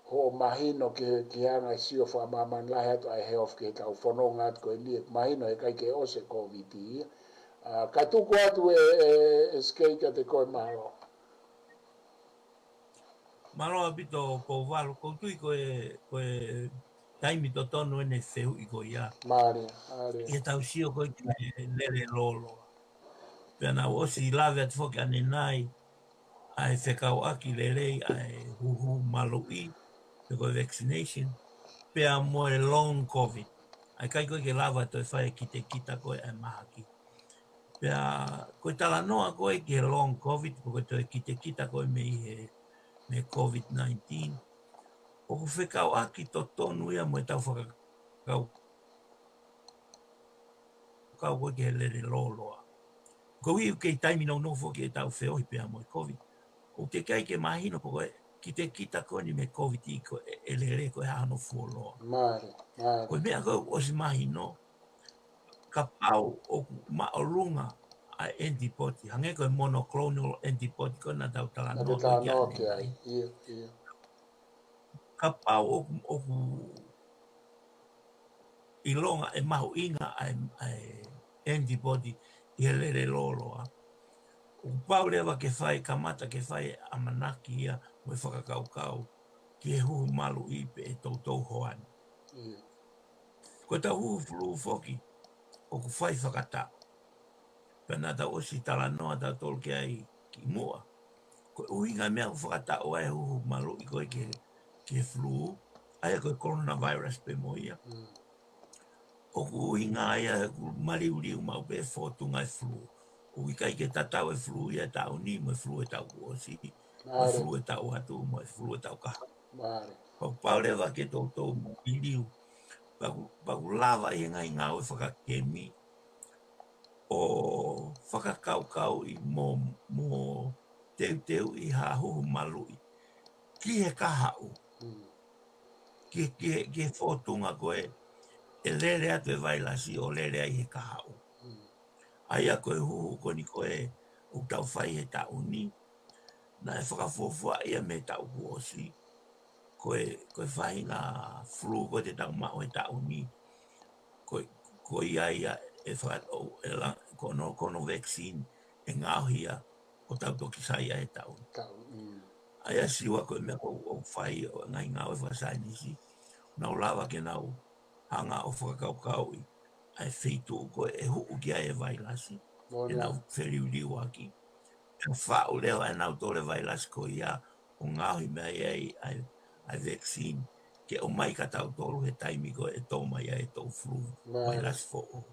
hoʻo mahino ki he, ki he anga e sio fakamāmani lahi atu ʻa e health ki heʻetau fononga atu ko eni ʻoku mahino he ʻikai ke ʻosi e Kōviti ia. ʻA, kae tuku atu ē, ē, ē Skei kiate koe, mālō. Mālō ʻaupito Kouvalu, ʻoku ou tui ko e, ko e taimi totonu eni e fehuʻi ko ia. Mālie, mālie. ʻI heʻetau sio ko ē ki he lele lōloa. Pea naʻa ku ʻosi lave atu foki ʻanenai, ʻa e fekauʻaki lelei, ʻa e huhu maluʻi, pe ko e vaccination. pea mo e long covid. ʻA ia ʻikai ko ē ke lava toe fai e kitekita ko ē ʻa e mahaki. Pea ko e talanoa ko ē ki he long covid, ko e toe kitekita ko ē mei he, mei he covid nineteen. ʻOku fekauʻaki totonu ia mo e tau fakakau kau ko ē ki he lele lōloa. Ko e ʻuhi ʻoku kei taimi nounou foki e tau feohi pea mo e covid. ʻOku teʻeki ai ke mahino pe ko e kitekita ko eni mei he covid ʻi ko e, ʻe lele ko e hā hono fuoloa. Mālie, mālie. Ko e meʻa ko ē ʻosi mahino, kapau ʻoku māʻolunga ʻa e antibody, hangē ko e monoclonal antibody ko ē naʻa tau talanoa ko ē ki ai. Kapau ʻoku, ʻoku ʻilonga ʻe mahuʻinga ʻa e, ʻa e antibody ʻi he lele lōloa, ʻoku pau leva ke fai, kamata ke fai ʻamanaki ia mo e fakakaukau ki he huhu maluʻi pe ʻe toutou hoa ni. Ko e tau huhu fulū foki, ʻoku fai fakataʻu. Pea naʻa tau ʻosi talanoa tautolu ki ai kimuʻa. Ko e ʻuhinga meʻa ʻoku fakataʻu ai e huhu maluʻi ko ē ki he, ki he fulū, ʻa ia ko e coronavirus pē mo ia. ʻOku ʻuhinga ia he ʻoku maliuliu maʻu pē fōtunga e fulū. ʻOku ʻikai ke tatau e fulū ia taʻu ni mo e fulū e taʻu kuo ʻosi, mo e fulū e taʻu atu, mo e fulū e taʻu kahaʻu. Pau leva ke toutou maliu. Pea ʻoku, pea ʻoku lava ʻi he ngaahi ngāue fakakemi ʻo fakakaukauʻi mo, mo teuteuʻi ha huhu maluʻi ki he kahaʻu. Ki, ki, ki he fōtunga ko ē ʻe lele atu e vailasi ʻo lele ai he kahaʻu. ʻA ia ko e huhu ko eni ko ē ʻoku tau fai he taʻu ni, naʻe fakafuofua ia mei he taʻu kuo ʻosi. Ko e, ko e faʻahinga fulū ko ē te tau maʻu he taʻu ni, ko, ko ia ia ʻe faka-, ʻo, ʻe la-, ko hono, ko hono vaccine ʻe ngaohi ia ʻo tau toki sai ai he taʻu ni. ʻA ia Siua ko e meʻa ʻoku, ʻoku fai ʻo e ngaahi ngāue fakasaienisi, nau lava ke nau hanga ʻo fakakaukauʻi ʻa e feituʻu ko ē ʻe huʻu ki ai e vailasi, ʻenau feliuliuaki. ʻE faʻu leva ʻe nautolu e vailasi ko ia ʻo ngaohi mei ai ʻa e, ʻa e vaccine ke ʻomai kia tautolu he taimi ko ē ʻe tō mai ai e tau fulū, vailasi foʻou.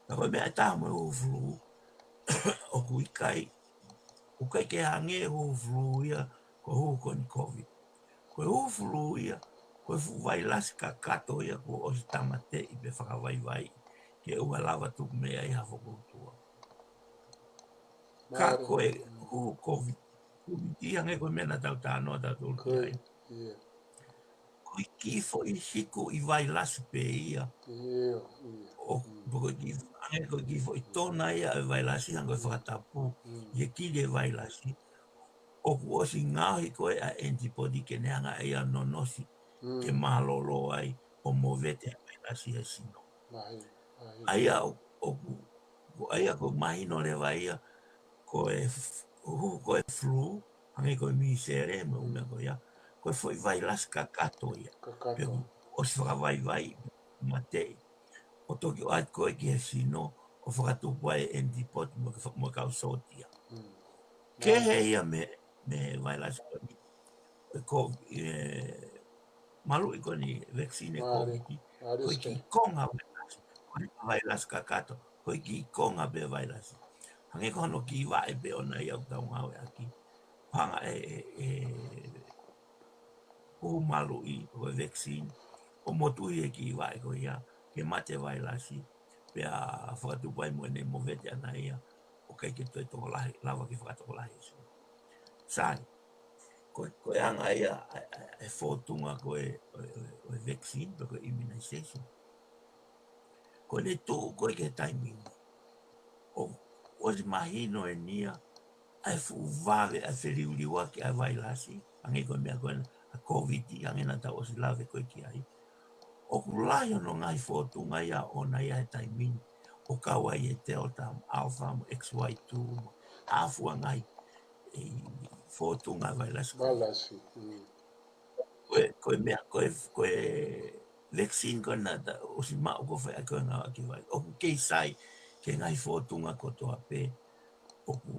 Ka ko e meʻa ʻe taha mo e huhu fulū, ʻoku ʻikai, ʻoku ʻikai ke hangē huhu fulū ia ko e huhu ko eni covid. Ko e huhu fulū ia, ko e fuʻu vailasi kakato ia kuo ʻosi tāmateʻi pe fakavaivai ke ʻoua lava tuku mei ai ha fokoutua. Ka ko e huhu covid, covid ia hangē ko e meʻa naʻa tau talanoa tautolu ki ai. Ko e kiʻi foʻi hiku ʻi vailasi pē ia. ʻO, ko e kiʻi, hangē ko e kiʻi foʻi tona ia ʻa e vailasi hangē ko e fakatapu ʻi he kili e vailasi. ʻOku ʻosi ngaohi ko ē ʻa e antibody ke ne hanga ʻe ia ʻo nonosi ke mālōlō ai ʻo movete ʻa e vailasi he sino. ʻA ia ʻo, ʻoku, ko ʻa ia ʻoku mahino leva ia ko e f-, huhu ko e fulū, hangē ko e misele mo e ʻū meʻa ko ia, ko e foʻi vailasi kakato ia. Pe ʻoku ʻosi fakavaivai, mateʻi. ʻO toki ʻoatu ko ē ki he sino, ʻo fakatupu ai e antibody mo e fa-, mo e kau sōtia. Kehe ia mei, mei he vailasi ko eni. Ko e, e, maluʻi ko eni, vaccine e covid. Ko e kiʻi konga vailasi. Ko e vailasi kakato. Ko e kiʻi konga pē vailasi. Hangē ko hono kiʻi vaʻe pē ʻona ia ʻoku tau ngāueʻaki. Hanga ʻe, ʻe, ʻe huhu maluʻi ko e vaccine, ʻo motuhi e kiʻi vaʻe ko ia, ke mate vailasi, pea fakatupu ai mo ʻene movete ʻana ia, ʻo ʻikai ke toe tokolahi, lava ke fakatokolahi e sino. Sai, ko, ko e anga ia ʻa e, ʻa e, ʻa e fōtunga ko ē ʻo e, ʻo e, ʻo e vaccine, pe ko e immunization. Ko ʻene tuʻu ko ē ki he taimi ni, ʻoku ʻosi mahino eni ia ʻa e fuʻu vave ʻa e feliuliuaki ʻa e vailasi, hangē ko e meʻa ko ena ʻa e covid, hangē naʻa tau ʻosi lave ko ē ki ai. ʻOku lahi hono ngaahi fōtunga ia ʻoʻona ia he taimi ni, ʻo kau ai e Delta, Alpha, mo X Y two, mo ha fua ngaahi, e, fōtunga vailasi. Ko e, ko e meʻa, ko e, ko e vaccine ko ena naʻa tau ʻosi maʻu ko e fai ʻaki ko e ngāueʻaki vai. ʻOku kei sai ki he ngaahi fōtunga kotoa pē ʻoku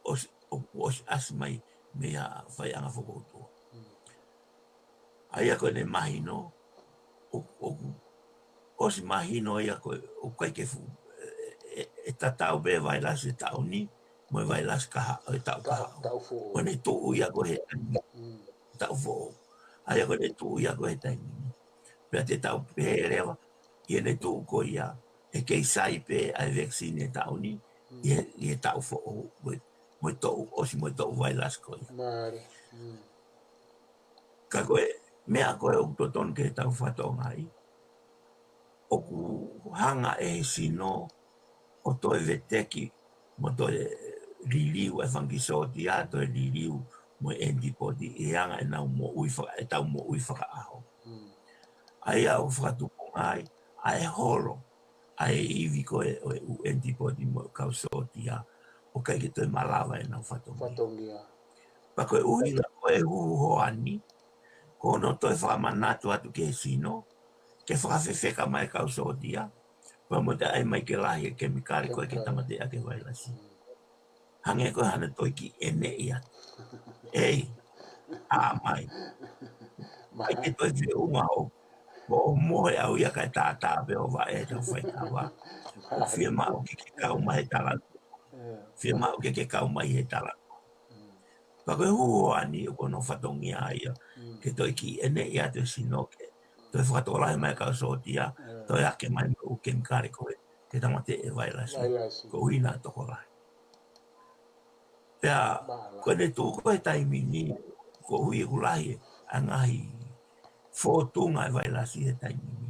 ʻosi, ʻoku ʻosi ʻasi mai mei ha faiʻanga fokoutua. ʻA ia ko ʻene mahino, ʻo, ʻoku ʻosi mahino ia ko e, ʻoku ʻikai ke fuʻu, ʻe, ʻe, ʻe tatau pē vailasi e taʻu ni, mo e vailasi kahaʻu, e taʻu kahaʻu. Ko ʻene tuʻu ia ko e he taimi, taʻu foʻou. ʻA ia ko ʻene tuʻu ia ko e he taimi ni. Pea te tau pehē leva, ʻi heʻene tuʻu ko ia, ʻe kei sai pē ʻa e vaccine e taʻu ni, ʻi he, ʻi he taʻu foʻou, mo e, mo e toʻu, ʻosi mo e toʻu vailasi ko ia. Ka ko e meʻa ko ē ʻoku totonu ke tau fakatokangaʻi, ʻoku hanga ʻe he sino ʻo toe veteki, mo toe liliu e fanga kiʻi sōtia, toe liliu mo e antibody, ʻi he anga ʻenau moʻui faka-, ʻetau moʻui fakaʻaho. ʻA ia ʻoku fakatupunga ai, ʻa e holo, ʻa e ivi ko ē ʻo e ʻū antibody mo e kau sōtia, ʻoku ʻikai ke toe malava ʻenau fatongia. Pea ko e ʻuhinga ko e huhu hoa ni, ko hono toe fakamanatu atu ki he sino, ke fakafefeka mai e kau sōtia, pea mo toe ʻai mai ke lahi e kemikale ko ē ke tāmateʻi ʻaki e vailasi. Hangē ko e hano toe kiʻi ʻeneʻi atu. ʻEi, ʻā mai. ʻIkai ke toe feʻunga ʻo, ʻo mohe au ia kae tātā pē ʻo vaʻe ʻetau faikava. ʻOku fiemaʻu ke ke kau mai he talanoa. Fiemaʻu ke ke kau mai he talanoa. Pea ko e huhu hoa ni ʻoku hono fatongia ia, ke toe kiʻi ʻeneʻi atu e sino ke toe fakatokolahi mai e kau sōtia, toe ake mai mo e ʻū kemikale ko ē ke tāmateʻi e vailasi. Ko e ʻuhinga tokolahi. Pea, ko ʻene tuʻu ko ē he taimi ni, koeʻuhi ʻoku lahi ʻa e ngaahi fōtunga e vailasi he taimi ni,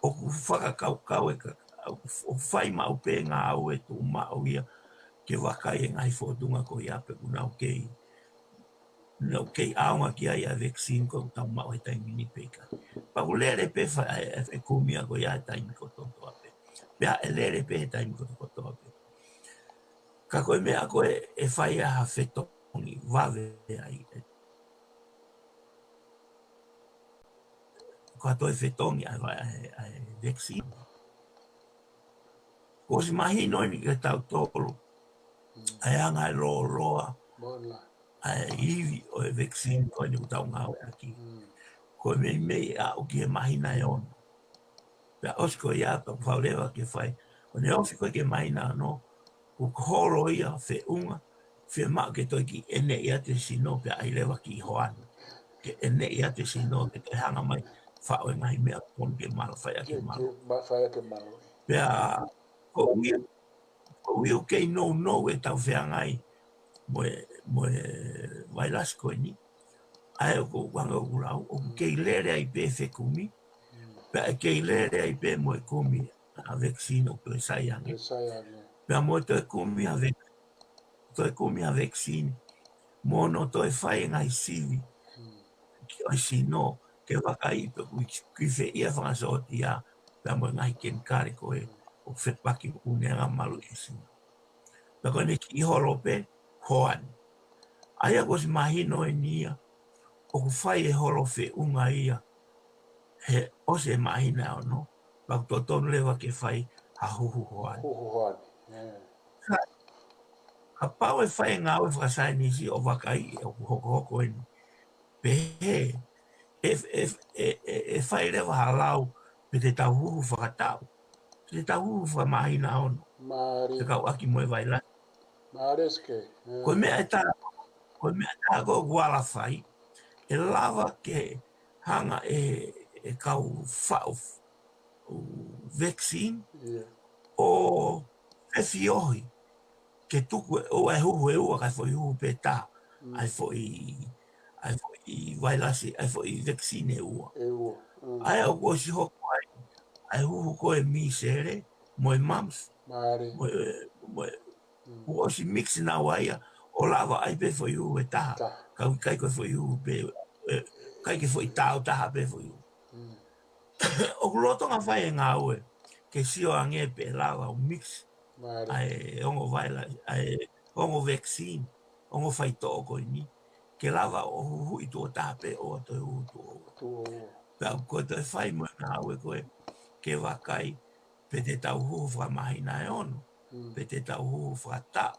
ʻoku fakakaukau e ka-, ʻoku fai maʻu pē ngāue tuʻumaʻu ia ke vakai e ngaahi fōtunga ko ia pe ʻoku nau kei, nau kei ʻaonga ki ai ʻa e vaccine ko ē ʻoku tau maʻu he taimi ni pe ʻikai. Pea ʻoku lele pē fa-, e, e, e kumi ia ko ia he taimi kotokotoa pē. Pea ʻe lele pē he taimi kotokotoa pē. Ka ko e meʻa ko ē ʻe fai ai ha fetongi vave ai, ʻe, ko ha toe fetongi ʻa e va-, ʻa e, ʻa e vaccine. Kuo ʻosi mahino eni kia tautolu ʻa e anga e lōloa ʻa e ivi ʻo e vaccine ko eni ʻoku tau ngāueʻaki. Ko e meimei aʻu ki he māhina ʻe ono. Pea ʻosi ko ia pea ʻoku fau leva ke fai. ʻO ne ofi ko ē ki he māhina ono, ʻoku holo ia feʻunga, fiemaʻu ke toe kiʻi ʻeneʻi atu e sino pea ʻai leva kiʻi hoa ni. Ke ʻeneʻi atu e sino ke toe hanga mai faʻu e ngaahi meʻa ʻoku totonu ke malu, fai ʻaki e malu. Pea, ko ia, ko ia ʻoku kei nounou ʻetau feangai mo e, mo e vailasi ko eni. ʻA ia ʻoku ou anga ʻoku lau, ʻoku kei lele ai pē fekumi. Pea ʻe kei lele ai pē mo e kumi ʻa e vaccine ʻoku toe sai ange. Pea mo e toe kumi ʻa e vek-, toe kumi ʻa e vaccine. Mo hono toe fai e ngaahi sivi ki he sino, ke vakai pe ʻoku ʻi-, ʻoku ʻi fē ia e fanga sōtia, pea mo e ngaahi kemikale ko ē ʻoku fepaki mo ʻene anga malu ʻi he sino. Pea ko ʻene kiʻi holo pē, hoa ni. ʻA ia kuo ʻosi mahino eni ia, ʻoku fai e holo feʻunga ia, he ʻosi e māhina ʻe ono, pea ʻoku totonu leva ke fai ha huhu hoa ni. Ka, kapau ʻe fai e ngāue fakasaienisi ʻo vakai ʻoku hokohoko eni. Pehē, ʻe, ʻe, ʻe, ʻe, ʻe fai leva ha lau, pe te tau huhu fakataʻu. Pe te tau huhu fakamāhina ono. Fekauʻaki mo e vailasi. Ko e meʻa ʻe taha, ko e meʻa ʻe taha ko ē ʻoku ala fai, ʻe lava ke hanga ʻe, ʻe kau faʻu vaccine, ʻo fefiohi, ke tuku ʻe, ʻo e huhu ʻe ua, kae foʻi huhu pē taha, ʻa e foʻi, ʻa e foʻi vailasi, ʻa e foʻi vaccine ʻe ua. ʻA ia ʻoku ʻosi hoko ai, ʻa e huhu ko ē misele, mo e mumps, mo e, mo e, ʻoku ʻosi mix naua ia, ʻo lava ai pē foʻi huhu ʻe taha, ka ʻoku ʻikai ko e foʻi huhu pē, ʻe, ʻikai ke foʻi taau taha pē foʻi huhu. ʻOku lolotonga fai e ngāue, ke sio ange pe ʻe lava ʻo mix ʻa e ongo vaila-, ʻa e ongo vaccine, ongo faitoʻo ko eni, ke lava ʻo huhuʻi tuʻo taha pē ʻo toe huhu tuʻo ua. Pea ko e toe fai mo e ngāue ko ē, ke vakai, pe te tau huhu fakamāhina ʻe ono, pe te tau huhu fakataʻu,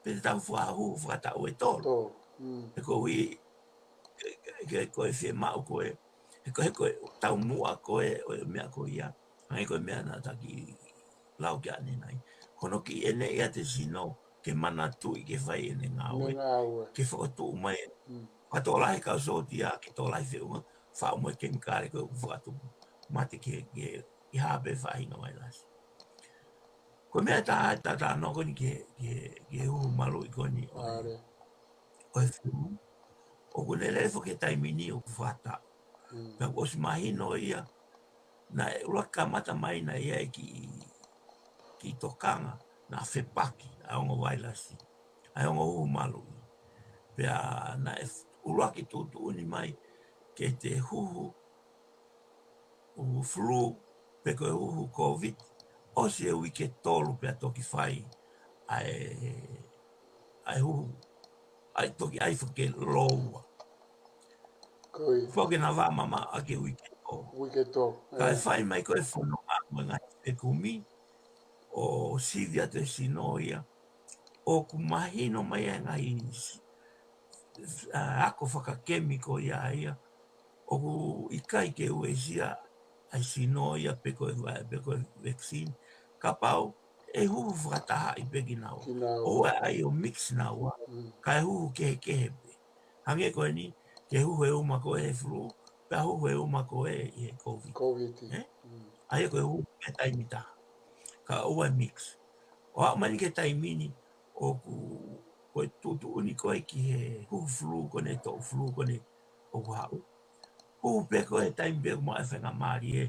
pe te tau fa-, huhu fakataʻu ʻe tolu. He koeʻuhi, ke, ke, ke ko e fiemaʻu ko ē, he ko e, he ko e taumuʻa ko ē ʻo e meʻa ko ia, hangē ko e meʻa naʻa ta kiʻi lau ki ai ʻanenai. Ko hono kiʻi ʻene ia ʻete sino, ke manatuʻi ke fai ʻene ngāue. Ngāue. Ke fakatuʻu mai. Mm. Fakatokolahi kau sōtia, ke tokolahi feʻunga, faʻu mo e kemikale ko ē ʻoku fakatupu mate ki he, ki he, ki he hā pē faʻahinga vailasi. Ko e meʻa ʻe taha, ta, ta no ko eni ki he, ki he, ki he huhu maluʻi ko eni ʻo e, ʻo e flu. ʻOku ne lele foki he taimi ni ʻoku fakataʻu. Mm. Pea kuo ʻosi mahino ia, naʻe ʻuluaki kamata mai naʻe ʻi ai e kiʻi, kiʻi tokanga, naʻa fepaki ʻa e ongo vailasi, ʻa e ongo huhu maluʻi. Pea naʻe ʻuluaki tuʻutuʻuni mai ke te huhu, huhu flu, pe ko e huhu COVID, ʻosi e uike tolu pea toki fai ʻa e, ʻa e huhu, ʻa e toki ʻai foki ke lōua. Ko ia. Foki na vā mama ʻaki e uike tolu. Uike tolu, kae fai mai ko e fononga mo e ngaahi fekumi, ʻo sivi atu e sino ia, ʻoku mahino mai e ngaahi s-, s-, ʻa, ako fakakemiko ia ia, ʻoku ʻikai ke uesia ʻa e sino ia pe ko e va-, pe ko e vaccine, kapau ʻe huhu fakatahaʻi pē kinaua. Kinaua. ʻOua ʻe ʻai ʻo mix naua, mm, kae huhu kehekehe pē. Hangē ko eni, ke huhu e uma ko ē he flu, pea huhu e uma ko ē ʻi he COVID. COVID. Eh? Mm. ʻA ia ko e huhu he taimi ʻe taha. Ka ʻoua ʻe mix. ʻO aʻu mai eni ki he taimi ni, ʻoku, ko e tuʻutuʻuni ko ē ki he huhu flu ko eni, toʻu flu ko eni ʻoku haʻu. Huhu pē ko ē he taimi pē ʻoku maʻu ai e faingamālie.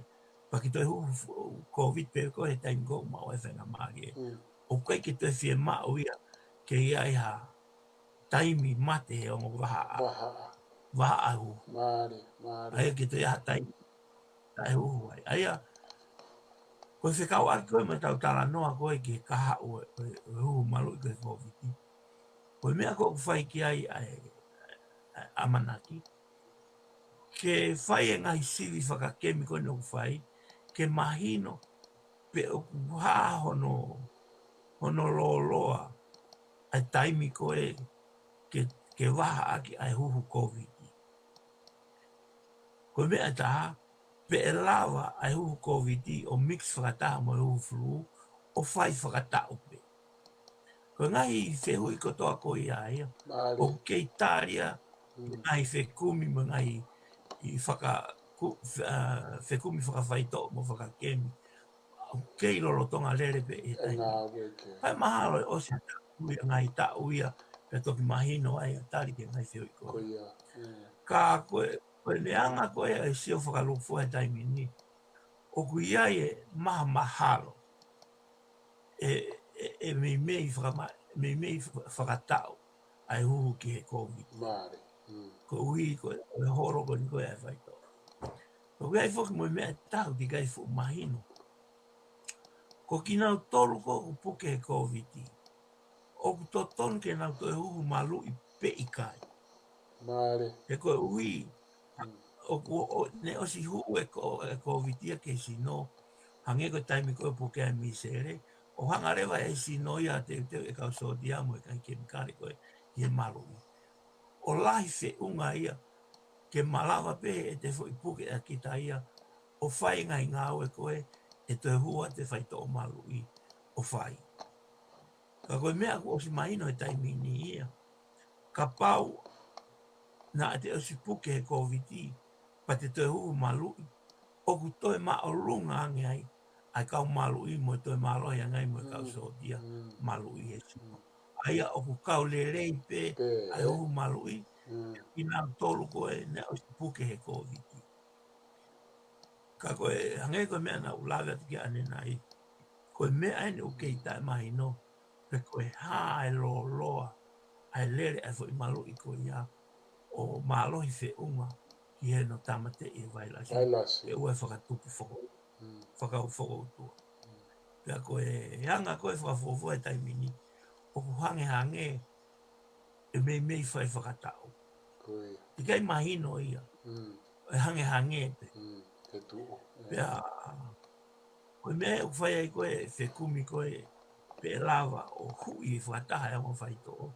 Pea ke toe huhu fu-, COVID pē ko ē he taimi ko ē ʻoku maʻu ai e faingamālie. Mm. ʻOku ʻikai ke toe fiemaʻu ia ke ʻi ai ha taimi mate he ongo vahaʻa. Vahaʻa. Vahaʻa huhu. Mālie, mālie. ʻA ia ke toe ʻi ai ha taimi taʻehuhu ai. ʻA ia, ko e fekauʻaki ko ē mo ʻetau talanoa ko ē ki he kahaʻu ʻo e, ʻo e, ʻo e huhu maluʻi ko ē COVID. Ko e meʻa ko ē ʻoku fai ki ai ʻa e, ʻa e ʻamanaki ke fai e ngaahi sivi fakakemiko eni ʻoku fai, ke mahino pe ʻoku hā hono, hono lōloa ʻa e taimi ko ē ke, ke vahaʻaki ʻa e huhu COVID. Ko e meʻa ʻe taha, pe ʻe lava ʻa e huhu COVID ʻo mix fakataha mo e huhu flu, ʻo fai fakataʻu pē. Ko e ngaahi fehuʻi kotoa ko ia ia, mālie, ʻoku kei tali ia, mm, ngaahi fekumi mo e ngaahi ʻi faka-, ku-, fe-, ʻa, fekumi fakafaitoʻo mo fakakemi. ʻOku kei lolotonga lele pē ʻi he taimi. Ngāue ke. Kae mahalo ʻe ʻosi ha taʻu ia, ngaahi taʻu ia, pea toki mahino ai ʻa e tali ki he ngaahi fehuʻi ko ia. Ko ia, mm. Ka ko e, ko e anga ko ē ʻa e sio fakalūkufua he taimi ni, ʻoku ʻi ai e mahamahalo ʻe, ʻe, ʻe meimei fakama-, meimei fa-, fakataʻu ʻa e huhu ki he COVID. Mālie. Mm. Koeʻuhi ko e, ko e holo ko eni ko ē ʻa e faitoʻo. Ka ʻoku ʻi ai foki mo e meʻa ʻe taha ʻoku ʻikai fuʻu mahino. Ko kinautolu ko ē ʻoku puke he COVID, ʻoku totonu ke nau toe huhu maluʻi pe ʻikai. Mālie. He koeʻuhi, mm, ʻoku, ʻo, ne ʻosi huhu e ko-, e COVID ia ki he sino, hangē ko e taimi ko ē ʻoku puke ai e misele, ʻo hanga leva ʻe he sino ia ʻo teuteu e kau sōtia mo e ngaahi kemikale ko ē ʻi he maluʻi. ʻO lahi feʻunga ia, ke malava pē ʻete foʻi puke ʻa kita ia, ʻo fai e ngaahi ngāue ko ē, ʻe toe huhu atu e faitoʻo maluʻi, ʻo fai. Ka ko e meʻa kuo ʻosi mahino he taimi ni ia, kapau naʻa te ʻosi puke he COVID, pea te toe huhu maluʻi, ʻoku toe māʻolunga ange ai ʻa e kau maluʻi mo e toe mālohi ange ai mo e kau, mm, sōtia, mm, maluʻi he sino. Mm. ʻA ia ʻoku kau lelei pē, pē, ʻa e, eh, huhu maluʻi, mm, kinautolu ko ē naʻe ʻosi puke he COVID. Ka ko e, hangē ko e meʻa naʻa ku lave atu ki ai ʻanenai, ko e meʻa eni ʻoku kei taʻemahino, pe ko e hā e lōloa ʻa e lele ʻa e foʻi maluʻi ko ia ʻo mālohi feʻunga ki hono tāmateʻi e vailasi. Vailasi. ʻE ʻoua ʻe fakatupu faka-, mm, faka-, fakaʻutua. Mm. Pea ko e anga ko ē fakafuofua he taimi ni, ʻoku hangehangē ʻe meimei fai fakataʻu. Ko ia. ʻIkai mahino ia. Mm. ʻE hangehangē pē. Mm, ke tuʻu. Pea, ko e meʻa ʻoku fai ai ko ē fekumi ko ē pe ʻe lava ʻo huʻi fakataha e ongo faitoʻo.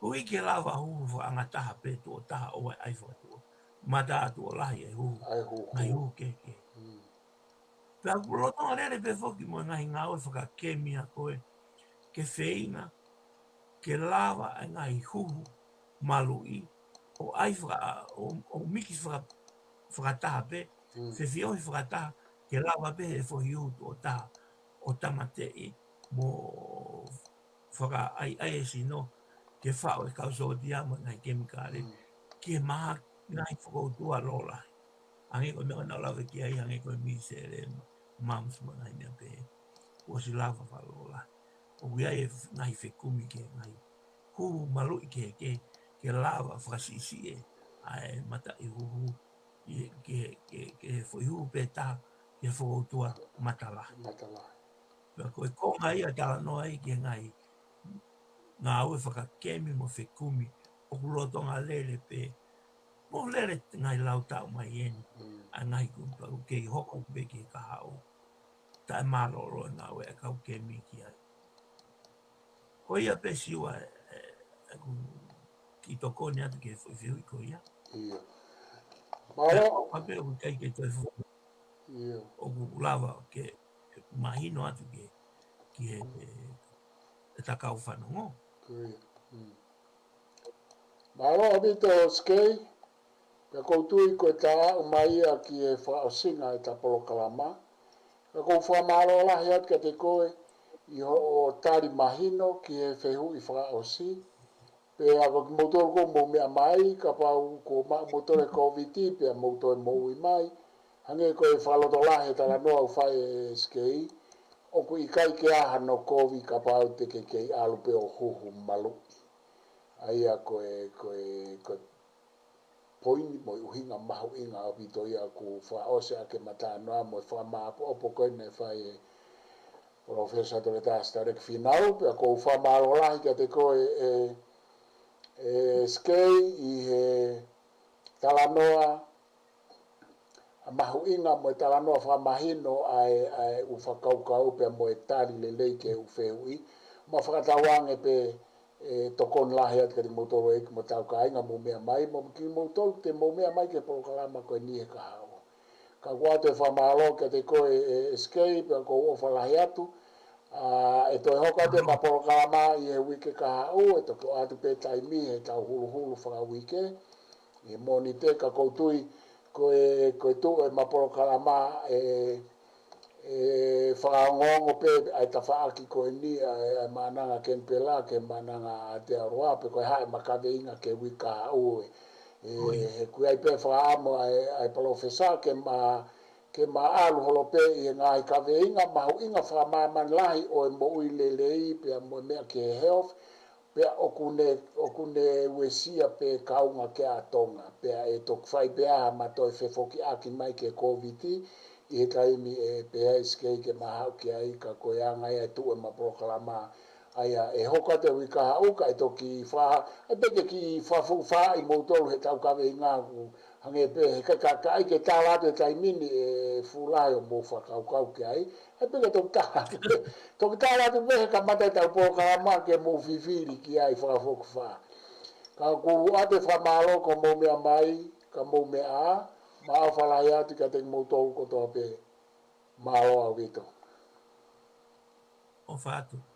Ko e ke lava huhu fakaangataha pē tuʻo taha ʻo e ʻai fakatuʻo. Mata tuʻo lahi e huhu. ʻAi huhu. Ngaahi huhu kehekehe. Mm. Pea ʻoku lolotonga lele pē foki mo e ngaahi ngāue fakakemi ʻa koe. Ke feinga, ke lava e ngaahi huhu maluʻi, ʻo ʻai faka-, ʻo, ʻo miki faka-, fakataha pē, Mm. fefiohi fakataha, ke lava pē he foʻi huhu tuʻo taha, ʻo tāmateʻi mo fakaʻaiʻai e sino, ke faʻo e kau sōtia mo e ngaahi kemikale, Mm. ke maha ngaahi fokoutua lōlahi. Hangē ko e meʻa naʻa ku lave ki ai, hangē ko e misele, mumps mo e ngaahi meʻa pehē. Kuo ʻosi lava fakalōlahi. ʻOku ʻi ai e f-, ngaahi fekumi ki he ngaahi huhu maluʻi kehekehe, ke lava fakasiʻisiʻi ʻa e mataʻi huhu, ʻi he, ke, ke, ke foʻi huhu pē taha, ke fokoutua matalahi. Matalahi. Pea ko e konga ia talanoa ai ki he ngaahi ngāue fakakemi mo fekumi ʻoku lolotonga lele pē. Mo lele ngaahi lau taʻu mai eni. Mm. ʻA e ngaahi kumi pau kei hoko pē ki he kahaʻu. Taʻe mālōlō e ngāue ʻa e kau kemi ki ai. Ko ia pē Siua e, e, ʻeku kiʻi tokoni atu ki he foʻi fehuʻi ko ia. ʻIo. Mālō. Pea pē ʻoku ʻikai ke toe fo-, ʻIo. ʻoku lava ke mahino atu ke, ki he, e, e takau fanongo. Ko ia. Mm. Mālō ʻaupito Skei, pea ʻoku ou tui ko e tā aʻu mai ia ki he fakaʻosinga ʻeta polokalama. Ka ʻoku ou fakamālō lahi atu kiate koe, ʻi hoʻo tali mahino ki he fehuʻi fakaʻosi. Pea ko kimoutolu ʻoku mou meʻa mai, kapau kuo maʻu moutolu e Kōviti, pea mou toe moʻui mai. Hangē ko e fakalotolahi e talanoa ʻoku fai ʻe Skei, ʻoku ʻikai ke ʻi ai hano kovi kapau te ke kei ʻalu pē ʻo huhu maluʻi. ʻA ia ko e, ko e, ko e poini mo e ʻuhinga mahuʻinga ʻaupito ia ʻoku fakaʻosi ʻaki e talanoa mo e fakamāʻopoʻopo ko ē naʻe fai ʻe Palōfesa Toletaha Sitaleki Fīnau, pea ʻoku ou fakamālō lahi kiate koe e, e, e Skei ʻi he talanoa ʻa mahuʻinga mo e talanoa fakamahino ʻa e, ʻa e ʻū fakakaukau pea mo e tali lelei ki he ʻū fehuʻi. Ma fakatauange pē e tokoni lahi atu kiate kimoutolu ʻeiki mo tau kāinga mou meʻa mai, mo kimoutolu te mou meʻa mai ki he polokalama ko eni he kahaʻu. Ka ʻoku ou ʻoatu e fakamālō kiate koe e, e Skei, pea ʻoku ou ʻofa lahi atu. ʻA, ʻe toe hoko atu ʻema polokalama ʻi he uike kahaʻu, ʻe toki ʻoatu pē taimi he tau huluhulu fakauike. ʻI he Mōnite ka ʻoku ou tui, ko e, ko e tuʻu ʻema polokalama, e, e fakaongoongo pē ʻa e tafaʻaki ko eni, ʻa e, ʻa e Maʻananga Kenipela, ki he Maʻananga Aotearoa, pe ko e hā ʻema kaveinga ki he uike kahaʻu, e, e, he ʻoku ʻi ai pē fakaʻamu ʻa e, ʻa e palōfesa ke ma, ke ma ʻalu holo pē ʻi he ngaahi kaveinga mahuʻinga fakamāmani lahi ʻo e moʻui lelei, pea mo e meʻa ki he health, pea ʻoku ne, ʻoku ne uesia pē kaunga ki ai ʻa Tonga, pea ʻe toki fai pē ʻa ʻema toe fefokiʻaki mai ki he Kōviti, ʻi he taimi ʻe pehē ai Skei ke ma haʻu ki ai ka ko e anga ia e tuʻu ʻema polokalama, ʻa ia ʻe hoko atu e uike kahaʻu ka ʻe toki fa-, ʻe pē ke kiʻi fakafuʻu faʻahi moutolu he tau kaveinga ʻoku hangē pē he ka, ka, ka ʻai ke tala atu e taimi ni ʻe fuʻu lahi ʻo mou fakakaukau ki ai. ʻAi pē ke toki tala atu pē. Toki tala atu pē he kamata e tau polokalama ke mou fifili ki ai fakafokifā. Ka ʻoku ou ʻoatu e fakamālō ko mou meʻa mai, ka mou meʻa, ma ʻofa lahi atu kiate kimoutolu kotoa pē. Mālō ʻaupito. ʻOfa atu.